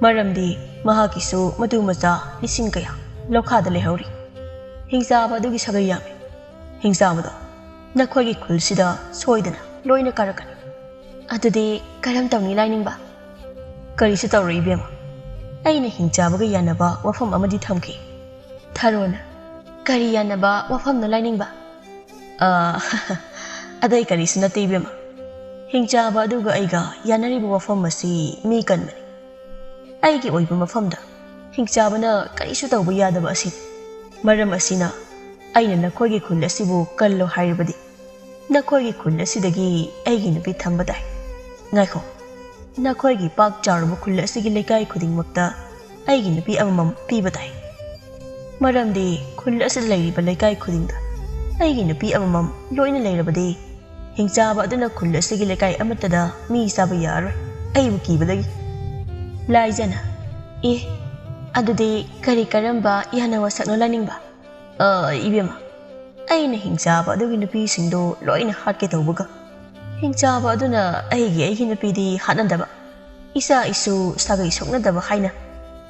ꯃꯔꯝꯗꯤ ꯃꯍꯥꯛꯀꯤꯁꯨ ꯃꯇꯨ ꯃꯆꯥ ꯂꯤꯁꯤꯡ ꯀꯌꯥ ꯂꯣꯈꯥꯗ ꯂꯩꯍꯧꯔꯤ꯫ ꯍꯤꯡꯆꯥꯕ ꯑꯗꯨꯒꯤ ꯁꯥꯒꯩ ꯌꯥꯝꯃꯤ꯫ ꯍꯤꯡꯆꯥꯕꯗꯣ ꯅꯈꯣꯏꯒꯤ ꯈꯨꯜꯁꯤꯗ ꯁꯣꯏꯗꯅ ꯂꯣꯏꯅ ꯀꯥꯔꯛꯀꯅꯤ꯫ ꯑꯗꯨꯗꯤ ꯀꯔꯝ ꯇꯧꯅꯤ ꯂꯥꯏꯅꯤꯡꯕ? ꯀꯔꯤꯁꯨ ꯇꯧꯔꯣꯏ ꯏꯕꯦꯝꯃ, ꯑꯩꯅ ꯍꯤꯡꯆꯥꯕꯒ ꯌꯥꯅꯕ ꯋꯥꯐꯝ ꯑꯃꯗꯤ ꯊꯝꯈꯤ꯫ ꯊꯔꯣꯅ, "ꯀꯔꯤ ꯌꯥꯅꯕ ꯋꯥꯐꯝꯅꯣ ꯂꯥꯏꯅꯤꯡꯕ?" "ꯑ, ꯑꯇꯩ ꯀꯔꯤꯁꯨ ꯅꯠꯇꯦ ꯏꯕꯦꯝꯃ, ꯍꯤꯡꯆꯥꯕ ꯑꯗꯨꯒ ꯑꯩꯒ ꯌꯥꯅꯔꯤꯕ ꯋꯥꯐꯝ ꯑꯁꯤ ꯃꯤ ꯀꯟꯕꯅꯤ꯫ ꯑꯩꯒꯤ ꯑꯣꯏꯕ ꯃꯐꯝꯗ ꯍꯤꯡꯆꯥꯕꯅ ꯀꯔꯤꯁꯨ ꯇꯧꯕ ꯌꯥꯗꯕ ꯑꯁꯤꯅꯤ꯫ ꯃꯔꯝ ꯑꯁꯤꯅ ꯑꯩꯅ ꯅꯈꯣꯏꯒꯤ ꯈꯨꯜ ꯑꯁꯤꯕꯨ ꯀꯜꯂꯣ ꯍꯥꯏꯔꯕꯗꯤ ꯅꯈꯣꯏꯒꯤ ꯈꯨꯜ ꯑꯁꯤꯗꯒꯤ ꯑꯩꯒꯤ ꯅꯨꯄꯤ ꯊꯝꯕ ꯇꯥꯏ꯫ ꯉꯥꯏꯈꯣ, ꯅꯈꯣꯏꯒꯤ ꯄꯥꯛ ꯆꯥꯎꯔꯕ ꯈꯨꯜ ꯑꯁꯤꯒꯤ ꯂꯩꯀꯥꯏ ꯈꯨꯗꯤꯡꯃꯛꯇ ꯑꯩꯒꯤ ꯅꯨꯄꯤ ꯑꯃꯃꯝ ꯄꯤꯕ ꯇꯥꯏ꯫ ꯃꯔꯝꯗꯤ ꯈꯨꯜ ꯑꯁꯤꯗ ꯂꯩꯔꯤꯕ ꯂꯩꯀꯥꯏ ꯈꯨꯗꯤꯡꯗ ꯑꯩꯒꯤ ꯅꯨꯄꯤ ꯑꯃꯃꯝ ꯂꯣꯏꯅ ꯂꯩꯔꯕꯗꯤ ꯍꯤꯡꯆꯥꯕ ꯑꯗꯨꯅ ꯈꯨꯜ ꯑꯁꯤꯒꯤ ꯂꯩꯀꯥꯏ ꯑꯃꯠꯇꯗ ꯃꯤ ꯆꯥꯕ ꯌꯥꯔꯔꯣꯏ, ꯑꯩꯕꯨ ꯀꯤꯕꯗꯒꯤ꯫" ꯂꯥꯏꯖꯅ, "ꯑꯦ, ꯑꯗꯨꯗꯤ ꯀꯔꯤ ꯀꯔꯝꯕ ꯌꯥꯅ ꯋꯥꯁꯛꯅꯣ ꯂꯥꯏꯅꯤꯡꯕ?" "ꯑ, ꯏꯕꯦꯝꯃ, ꯑꯩꯅ ꯍꯤꯡꯆꯥꯕ ꯑꯗꯨꯒꯤ ꯅꯨꯄꯤꯁꯤꯡꯗꯣ ꯂꯣꯏꯅ ꯍꯥꯠꯀꯦ ꯇꯧꯕꯒ ꯍꯤꯡꯆꯥꯕ ꯑꯗꯨꯅ ꯑꯩꯒꯤ ꯑꯩꯒꯤ ꯅꯨꯄꯤꯗꯤ ꯍꯥꯠꯅꯗꯕ, ꯏꯆꯥ ꯏꯁꯨ ꯁꯥꯒꯩ ꯁꯣꯛꯅꯗꯕ ꯍꯥꯏꯅ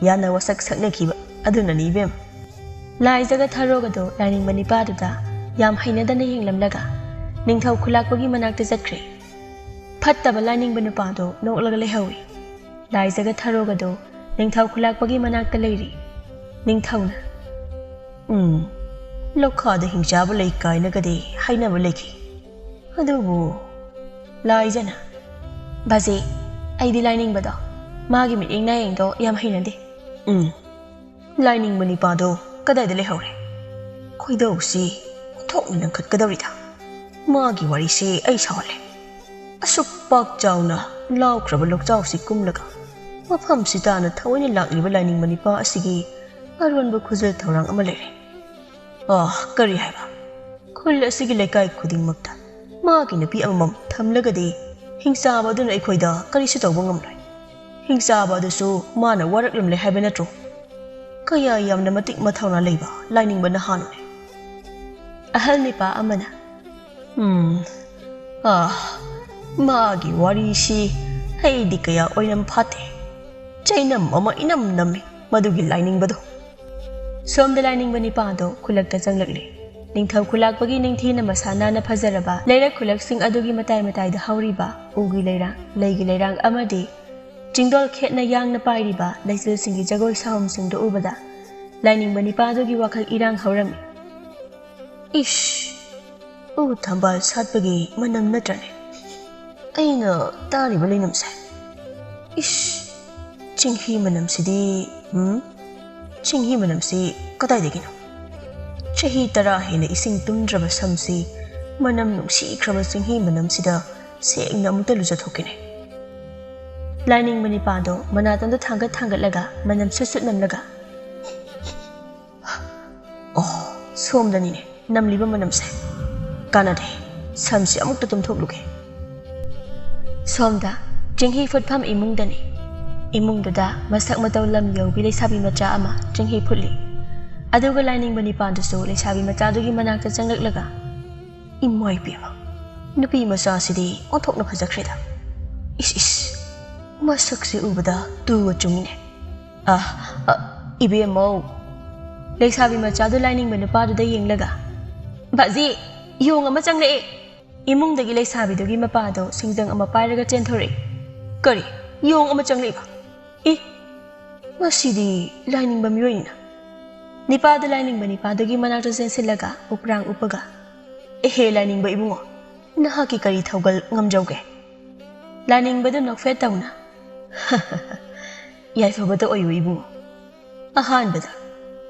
ꯌꯥꯅ ꯋꯥꯁꯛ ꯁꯛꯅꯈꯤꯕ ꯑꯗꯨꯅꯅꯤ ꯏꯕꯦꯝꯃ꯫" ꯂꯥꯏꯖꯒ ꯊꯔꯣꯒꯗꯣ ꯂꯥꯏꯅꯤꯡꯕ ꯅꯤꯄꯥꯗꯨꯗ ꯌꯥꯝ ꯍꯩꯅꯗꯅ ꯌꯦꯡꯂꯝꯂꯒ ꯅꯤꯡꯊꯧ ꯈꯨꯂꯥꯛꯄꯒꯤ ꯃꯅꯥꯛꯇ ꯆꯠꯈ꯭ꯔꯦ꯫ ꯐꯠꯇꯕ ꯂꯥꯏꯅꯤꯡꯕ ꯅꯨꯄꯥꯗꯣ ꯅꯣꯛꯂꯒ ꯂꯩꯍꯧꯏ꯫ ꯂꯥꯏꯖꯒ ꯊꯔꯣꯒꯗꯣ ꯅꯤꯡꯊꯧ ꯈꯨꯂꯥꯛꯄꯒꯤ ꯃꯅꯥꯛꯇ ꯂꯩꯔꯤ꯫ ꯅꯤꯡꯊꯧꯅ, "ꯎꯝ, ꯂꯣꯈꯥꯗ ꯍꯤꯡꯆꯥꯕ ꯂꯩ ꯀꯥꯏꯅꯒꯗꯤ ꯍꯥꯏꯅꯕ ꯂꯩꯈꯤ꯫ ꯑꯗꯨꯕꯨ ꯂꯥꯏꯖꯅ, ꯕꯥꯖꯤ, ꯑꯩꯗꯤ ꯂꯥꯏꯅꯤꯡꯕꯗꯣ ꯃꯥꯒꯤ ꯃꯤꯠꯌꯦꯡ ꯅꯥꯌꯦꯡꯗꯣ ꯌꯥꯝ ꯍꯩꯅꯗꯦ꯫ ꯎꯝ, ꯂꯥꯏꯅꯤꯡꯕ ꯅꯤꯄꯥꯗꯣ ꯀꯗꯥꯏꯗ ꯂꯩꯍꯧꯔꯦ? ꯈꯣꯏꯗꯧꯁꯤ ꯑꯣꯟꯊꯣꯛꯅ ꯂꯪꯈꯠꯀꯗꯧꯔꯤꯗ꯫ ꯃꯥꯒꯤ ꯋꯥꯔꯤꯁꯤ ꯑꯩ ꯁꯥꯎꯍꯜꯂꯦ꯫ ꯑꯁꯨꯛ ꯄꯥꯛ ꯆꯥꯎꯅ ꯂꯥꯎꯈ꯭ꯔꯕ ꯂꯣꯛꯆꯥꯎꯁꯤ ꯀꯨꯝꯂꯒ ꯃꯐꯝꯁꯤ ꯇꯥꯅ ꯊꯑꯣꯏꯅ ꯂꯥꯛꯂꯤꯕ ꯂꯥꯏꯅꯤꯡꯕ ꯅꯤꯄꯥ ꯑꯁꯤꯒꯤ ꯑꯔꯣꯟꯕ ꯈꯨꯖꯜ ꯊꯧꯔꯥꯡ ꯑꯃ ꯂꯩꯔꯦ꯫ ꯑꯥ, ꯀꯔꯤ ꯍꯥꯏꯕ? ꯈꯨꯜ ꯑꯁꯤꯒꯤ ꯂꯩꯀꯥꯏ ꯈꯨꯗꯤꯡꯃꯛꯇ ꯃꯥꯒꯤ ꯅꯨꯄꯤ ꯑꯃꯃꯝ ꯊꯝꯂꯒꯗꯤ ꯍꯤꯡꯆꯥꯕ ꯑꯗꯨꯅ ꯑꯩꯈꯣꯏꯗ ꯀꯔꯤꯁꯨ ꯇꯧꯕ ꯉꯝꯂꯣꯏ꯫ ꯍꯤꯡꯆꯥꯕ ꯑꯗꯨꯁꯨ ꯃꯥꯅ ꯋꯥꯔꯛꯂꯝꯂꯦ ꯍꯥꯏꯕ ꯅꯠꯇ꯭ꯔꯣ? ꯀꯌꯥ ꯌꯥꯝꯅ ꯃꯇꯤꯛ ꯃꯊꯧꯅꯥ ꯂꯩꯕ ꯂꯥꯏꯅꯤꯡꯕ ꯅꯍꯥꯅꯣꯅꯦ꯫ ꯑꯍꯜ ꯅꯤꯄꯥ ꯑꯃꯅ, ꯎꯝ, ꯑꯥ, ꯃꯥꯒꯤ ꯋꯥꯔꯤꯁꯤ ꯑꯩꯗꯤ ꯀꯌꯥ ꯑꯣꯏꯅꯝ ꯐꯥꯠꯇꯦ꯫ ꯆꯩꯅꯝ ꯑꯃ ꯏꯅꯝ ꯅꯝꯃꯤ ꯃꯗꯨꯒꯤ ꯂꯥꯏꯅꯤꯡꯕꯗꯣ꯫ ꯁꯣꯝꯗ ꯂꯥꯏꯅꯤꯡꯕ ꯅꯤꯄꯥꯗꯣ ꯈꯨꯜꯂꯛꯇ ꯆꯪꯂꯛꯂꯦ꯫ ꯅꯤꯡꯊꯧ ꯈꯨꯜꯂꯥꯛꯄꯒꯤ ꯅꯤꯡꯊꯤꯅ ꯃꯁꯥ ꯅꯥꯟꯅ ꯐꯖꯔꯕ ꯂꯩꯔꯛ ꯈꯨꯜꯂꯛꯁꯤꯡ ꯑꯗꯨꯒꯤ ꯃꯇꯥꯏ ꯃꯇꯥꯏꯗ ꯍꯧꯔꯤꯕ ꯎꯒꯤ ꯂꯩꯔꯥꯡ, ꯂꯩꯒꯤ ꯂꯩꯔꯥꯡ ꯑꯃꯗꯤ ꯆꯤꯡꯗꯣꯜ ꯈꯦꯠꯅ ꯌꯥꯡꯅ ꯄꯥꯏꯔꯤꯕ ꯂꯩꯆꯤꯜꯁꯤꯡꯒꯤ ꯖꯒꯣꯏ ꯁꯥꯍꯨꯝꯁꯤꯡꯗꯨ ꯎꯕꯗ ꯂꯥꯏꯅꯤꯡꯕ ꯅꯤꯄꯥꯗꯨꯒꯤ ꯋꯥꯈꯜ ꯏꯔꯥꯡ ꯍꯧꯔꯝꯃꯤ꯫ ꯏꯁ! ꯎ ꯊꯝꯕꯥꯜ ꯁꯥꯠꯄꯒꯤ ꯃꯅꯝ ꯅꯠꯇ꯭ꯔꯅꯦ ꯑꯩꯅ ꯇꯥꯔꯤꯕ ꯂꯩꯅꯝꯁꯦ? ꯏꯁ! ꯆꯤꯡꯍꯤ ꯃꯅꯝꯁꯤꯗꯤ, ꯎꯝ? ꯆꯤꯡꯍꯤ ꯃꯅꯝꯁꯤ ꯀꯗꯥꯏꯗꯒꯤꯅꯣ? ꯆꯍꯤ ꯇꯔꯥ ꯍꯦꯟꯅ ꯏꯁꯤꯡ ꯇꯨꯝꯗ꯭ꯔꯕ ꯁꯝꯁꯤ ꯃꯅꯝ ꯅꯨꯡꯁꯤꯈ꯭ꯔꯕ ꯆꯤꯡꯍꯤ ꯃꯅꯝꯁꯤꯗ ꯁꯦꯡꯅ ꯑꯃꯨꯛꯇ ꯂꯨꯖꯊꯣꯛꯀꯦꯅꯦ꯫ ꯂꯥꯏꯅꯤꯡꯕ ꯅꯤꯄꯥꯗꯣ ꯃꯅꯥꯇꯣꯟꯗ ꯊꯥꯡꯒꯠ ꯊꯥꯡꯒꯠꯂꯒ ꯃꯅꯝ ꯁꯨꯠ ꯁꯨꯠ ꯅꯝꯂꯒ, ꯑꯣ, ꯁꯣꯝꯗꯅꯤꯅꯦ ꯅꯝꯂꯤꯕ ꯃꯅꯝꯁꯦ꯫ ꯀꯥꯟꯅꯗꯦ, ꯁꯝꯁꯤ ꯑꯃꯨꯛꯇ ꯇꯨꯝꯊꯣꯛꯂꯨꯒꯦ꯫ ꯁꯣꯝꯗ ꯆꯤꯡꯍꯤ ꯐꯨꯠꯐꯝ ꯏꯃꯨꯡꯗꯅꯤ꯫ ꯏꯃꯨꯡꯗꯨꯗ ꯃꯁꯛ ꯃꯇꯧ ꯂꯝ ꯌꯧꯕꯤ ꯂꯩꯁꯥꯕꯤ ꯃꯆꯥ ꯑꯃ ꯆꯤꯡꯍꯤ ꯐꯨꯠꯂꯤ꯫ ꯑꯗꯨꯒ ꯂꯥꯏꯅꯤꯡꯕ ꯅꯤꯄꯥꯗꯨꯁꯨ ꯂꯩꯁꯥꯕꯤ ꯃꯆꯥꯗꯨꯒꯤ ꯃꯅꯥꯛꯇ ꯆꯪꯂꯛꯂꯒ, ꯏꯃꯥ ꯏꯕꯦꯝꯃ, ꯅꯨꯄꯤ ꯃꯆꯥꯁꯤꯗꯤ ꯑꯣꯟꯊꯣꯛꯅ ꯐꯖꯈ꯭ꯔꯦꯗ꯫ ꯏꯁ, ꯏꯁ, ꯃꯁꯛꯁꯤ ꯎꯕꯗ ꯇꯨꯒ ꯆꯨꯡꯉꯤꯅꯦ꯫ ꯑ, ꯑ, ꯏꯕꯦꯝꯃꯧ꯫ ꯂꯩꯁꯥꯕꯤ ꯃꯆꯥꯗꯨ ꯂꯥꯏꯅꯤꯡꯕ ꯅꯨꯄꯥꯗꯨꯗ ꯌꯦꯡꯂꯒ, ꯕꯥꯖꯤ, ꯌꯣꯡ ꯑꯃ ꯆꯪꯂꯛꯑꯦ꯫ ꯏꯃꯨꯡꯗꯒꯤ ꯂꯩꯁꯥꯕꯤꯗꯨꯒꯤ ꯃꯄꯥꯗꯣ ꯁꯤꯡꯖꯪ ꯑꯃ ꯄꯥꯏꯔꯒ ꯆꯦꯟꯊꯣꯔꯛꯏ꯫ ꯀꯔꯤ? ꯌꯣꯡ ꯑꯃ ꯆꯪꯂꯛꯏꯕ? ꯏ! ꯃꯁꯤꯗꯤ ꯂꯥꯏꯅꯤꯡꯕ ꯃꯤꯑꯣꯏꯅꯤꯅ꯫ ꯅꯤꯄꯥꯗꯨ ꯂꯥꯏꯅꯤꯡꯕ ꯅꯤꯄꯥꯗꯨꯒꯤ ꯃꯅꯥꯛꯇ ꯆꯦꯟꯁꯤꯜꯂꯒ ꯎꯄ꯭ꯔꯥꯡ ꯎꯞꯄꯒ, "ꯑꯦꯍꯦ ꯂꯥꯏꯅꯤꯡꯕ ꯏꯕꯨꯡꯉꯣ, ꯅꯍꯥꯛꯀꯤ ꯀꯔꯤ ꯊꯧꯒꯜ ꯉꯝꯖꯧꯒꯦ?" ꯂꯥꯏꯅꯤꯡꯕꯗꯨ ꯅꯣꯛꯐꯦꯠ ꯇꯧꯅ, ꯌꯥꯏꯐꯕꯇ ꯑꯣꯏꯌꯨ ꯏꯕꯨꯡꯉꯣ꯫ ꯑꯍꯥꯟꯕꯗ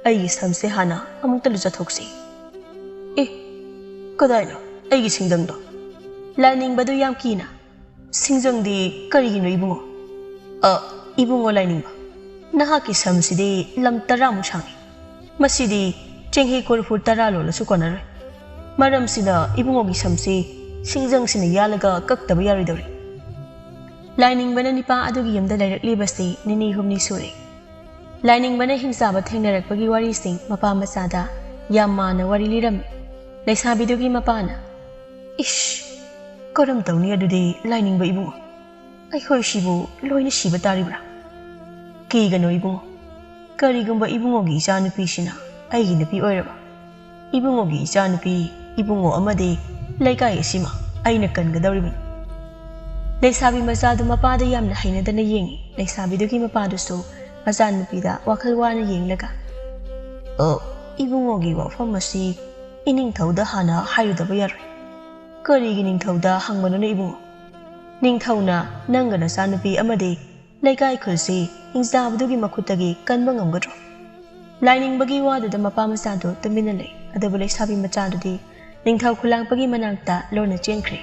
ꯑꯩꯒꯤ ꯁꯝꯁꯦ ꯍꯥꯟꯅ ꯑꯃꯨꯛꯇ ꯂꯨꯖꯊꯣꯛꯁꯤ꯫ ꯑꯦ, ꯀꯗꯥꯏꯅꯣ ꯑꯩꯒꯤ ꯁꯤꯡꯖꯪꯗꯣ? ꯂꯥꯏꯅꯤꯡꯕꯗꯨ ꯌꯥꯝ ꯀꯤꯅ, "ꯁꯤꯡꯖꯪꯗꯤ ꯀꯔꯤꯒꯤꯅꯣ ꯏꯕꯨꯡꯉꯣ?" "ꯑ, ꯏꯕꯨꯡꯉꯣ ꯂꯥꯏꯅꯤꯡꯕ, ꯅꯍꯥꯛꯀꯤ ꯁꯝꯁꯤꯗꯤ ꯂꯝ ꯇꯔꯥꯃꯨꯛ ꯁꯥꯡꯉꯤ꯫ ꯃꯁꯤꯗꯤ ꯆꯦꯡꯍꯤ ꯀꯣꯔꯐꯨ ꯇꯔꯥ ꯂꯣꯜꯂꯁꯨ ꯀꯣꯟꯅꯔꯣꯏ꯫ ꯃꯔꯝꯁꯤꯅ ꯏꯕꯨꯡꯉꯣꯒꯤ ꯁꯝꯁꯤ ꯁꯤꯡꯖꯪꯁꯤꯅ ꯌꯥꯜꯂꯒ ꯀꯛꯇꯕ ꯌꯥꯔꯣꯏꯗꯧꯔꯤ꯫" ꯂꯥꯏꯅꯤꯡꯕꯅ ꯅꯤꯄꯥ ꯑꯗꯨꯒꯤ ꯌꯨꯝꯗ ꯂꯩꯔꯛꯂꯤꯕꯁꯤ ꯅꯤꯅꯤ ꯍꯨꯝꯅꯤ ꯁꯨꯔꯦ꯫ ꯂꯥꯏꯅꯤꯡꯕꯅ ꯍꯤꯡꯆꯥꯕ ꯊꯦꯡꯅꯔꯛꯄꯒꯤ ꯋꯥꯔꯤꯁꯤꯡ ꯃꯄꯥ ꯃꯆꯥꯗ ꯌꯥꯝ ꯃꯥꯟꯅ ꯋꯥꯔꯤ ꯂꯤꯔꯝꯃꯤ꯫ ꯂꯩꯁꯥꯕꯤꯗꯨꯒꯤ ꯃꯄꯥꯅ, "ꯏꯁ, ꯀꯔꯝ ꯇꯧꯅꯤ ꯑꯗꯨꯗꯤ ꯂꯥꯏꯅꯤꯡꯕ ꯏꯕꯨꯡꯉꯣ? ꯑꯩꯈꯣꯏꯁꯤꯕꯨ ꯂꯣꯏꯅ ꯁꯤꯕ ꯇꯥꯔꯤꯕ꯭ꯔꯥ?" "ꯀꯤꯒꯅꯨ ꯏꯕꯨꯡꯉꯣ, ꯀꯔꯤꯒꯨꯝꯕ ꯏꯕꯨꯡꯉꯣꯒꯤ ꯏꯆꯥꯅꯨꯄꯤꯁꯤꯅ ꯑꯩꯒꯤ ꯅꯨꯄꯤ ꯑꯣꯏꯔꯕ, ꯏꯕꯨꯡꯉꯣꯒꯤ ꯏꯆꯥꯅꯨꯄꯤ, ꯏꯕꯨꯡꯉꯣ ꯑꯃꯗꯤ ꯂꯩꯀꯥꯏ ꯑꯁꯤꯃ ꯑꯩꯅ ꯀꯟꯒꯗꯧꯔꯤꯕꯅꯤ꯫" ꯂꯩꯁꯥꯕꯤ ꯃꯆꯥꯗꯨ ꯃꯄꯥꯗ ꯌꯥꯝꯅ ꯍꯩꯅꯗꯅ ꯌꯦꯡꯉꯤ꯫ ꯂꯩꯁꯥꯕꯤꯗꯨꯒꯤ ꯃꯄꯥꯗꯨꯁꯨ ꯃꯆꯥꯅꯨꯄꯤꯗ ꯋꯥꯈꯜ ꯋꯥꯅ ꯌꯦꯡꯂꯒ, "ꯑꯣ, ꯏꯕꯨꯡꯉꯣꯒꯤ ꯋꯥꯐꯝ ꯑꯁꯤ ꯏꯅꯤꯡꯊꯧꯗ ꯍꯥꯟꯅ ꯍꯥꯏꯔꯨꯗꯕ ꯌꯥꯔꯣꯏ꯫ ꯀꯔꯤꯒꯤ ꯅꯤꯡꯊꯧꯗ ꯍꯪꯕꯅꯣꯅꯦ ꯏꯕꯨꯡꯉꯣ? ꯅꯤꯡꯊꯧꯅ ꯅꯪꯒ ꯅꯆꯥꯅꯨꯄꯤ ꯑꯃꯗꯤ ꯂꯩꯀꯥꯏ ꯈꯨꯜꯁꯤ ꯍꯤꯡꯆꯥꯕꯗꯨꯒꯤ ꯃꯈꯨꯠꯇꯒꯤ ꯀꯟꯕ ꯉꯝꯒꯗ꯭ꯔꯣ?" ꯂꯥꯏꯅꯤꯡꯕꯒꯤ ꯋꯥꯗꯨꯗ ꯃꯄꯥ ꯃꯆꯥꯗꯨ ꯇꯨꯃꯤꯟꯅ ꯂꯩ꯫ ꯑꯗꯨꯕꯨ ꯂꯩꯁꯥꯕꯤ ꯃꯆꯥꯗꯨꯗꯤ ꯅꯤꯡꯊꯧ ꯈꯨꯂꯥꯛꯄꯒꯤ ꯃꯅꯥꯛꯇ ꯂꯣꯟꯅ ꯆꯦꯟꯈ꯭ꯔꯦ꯫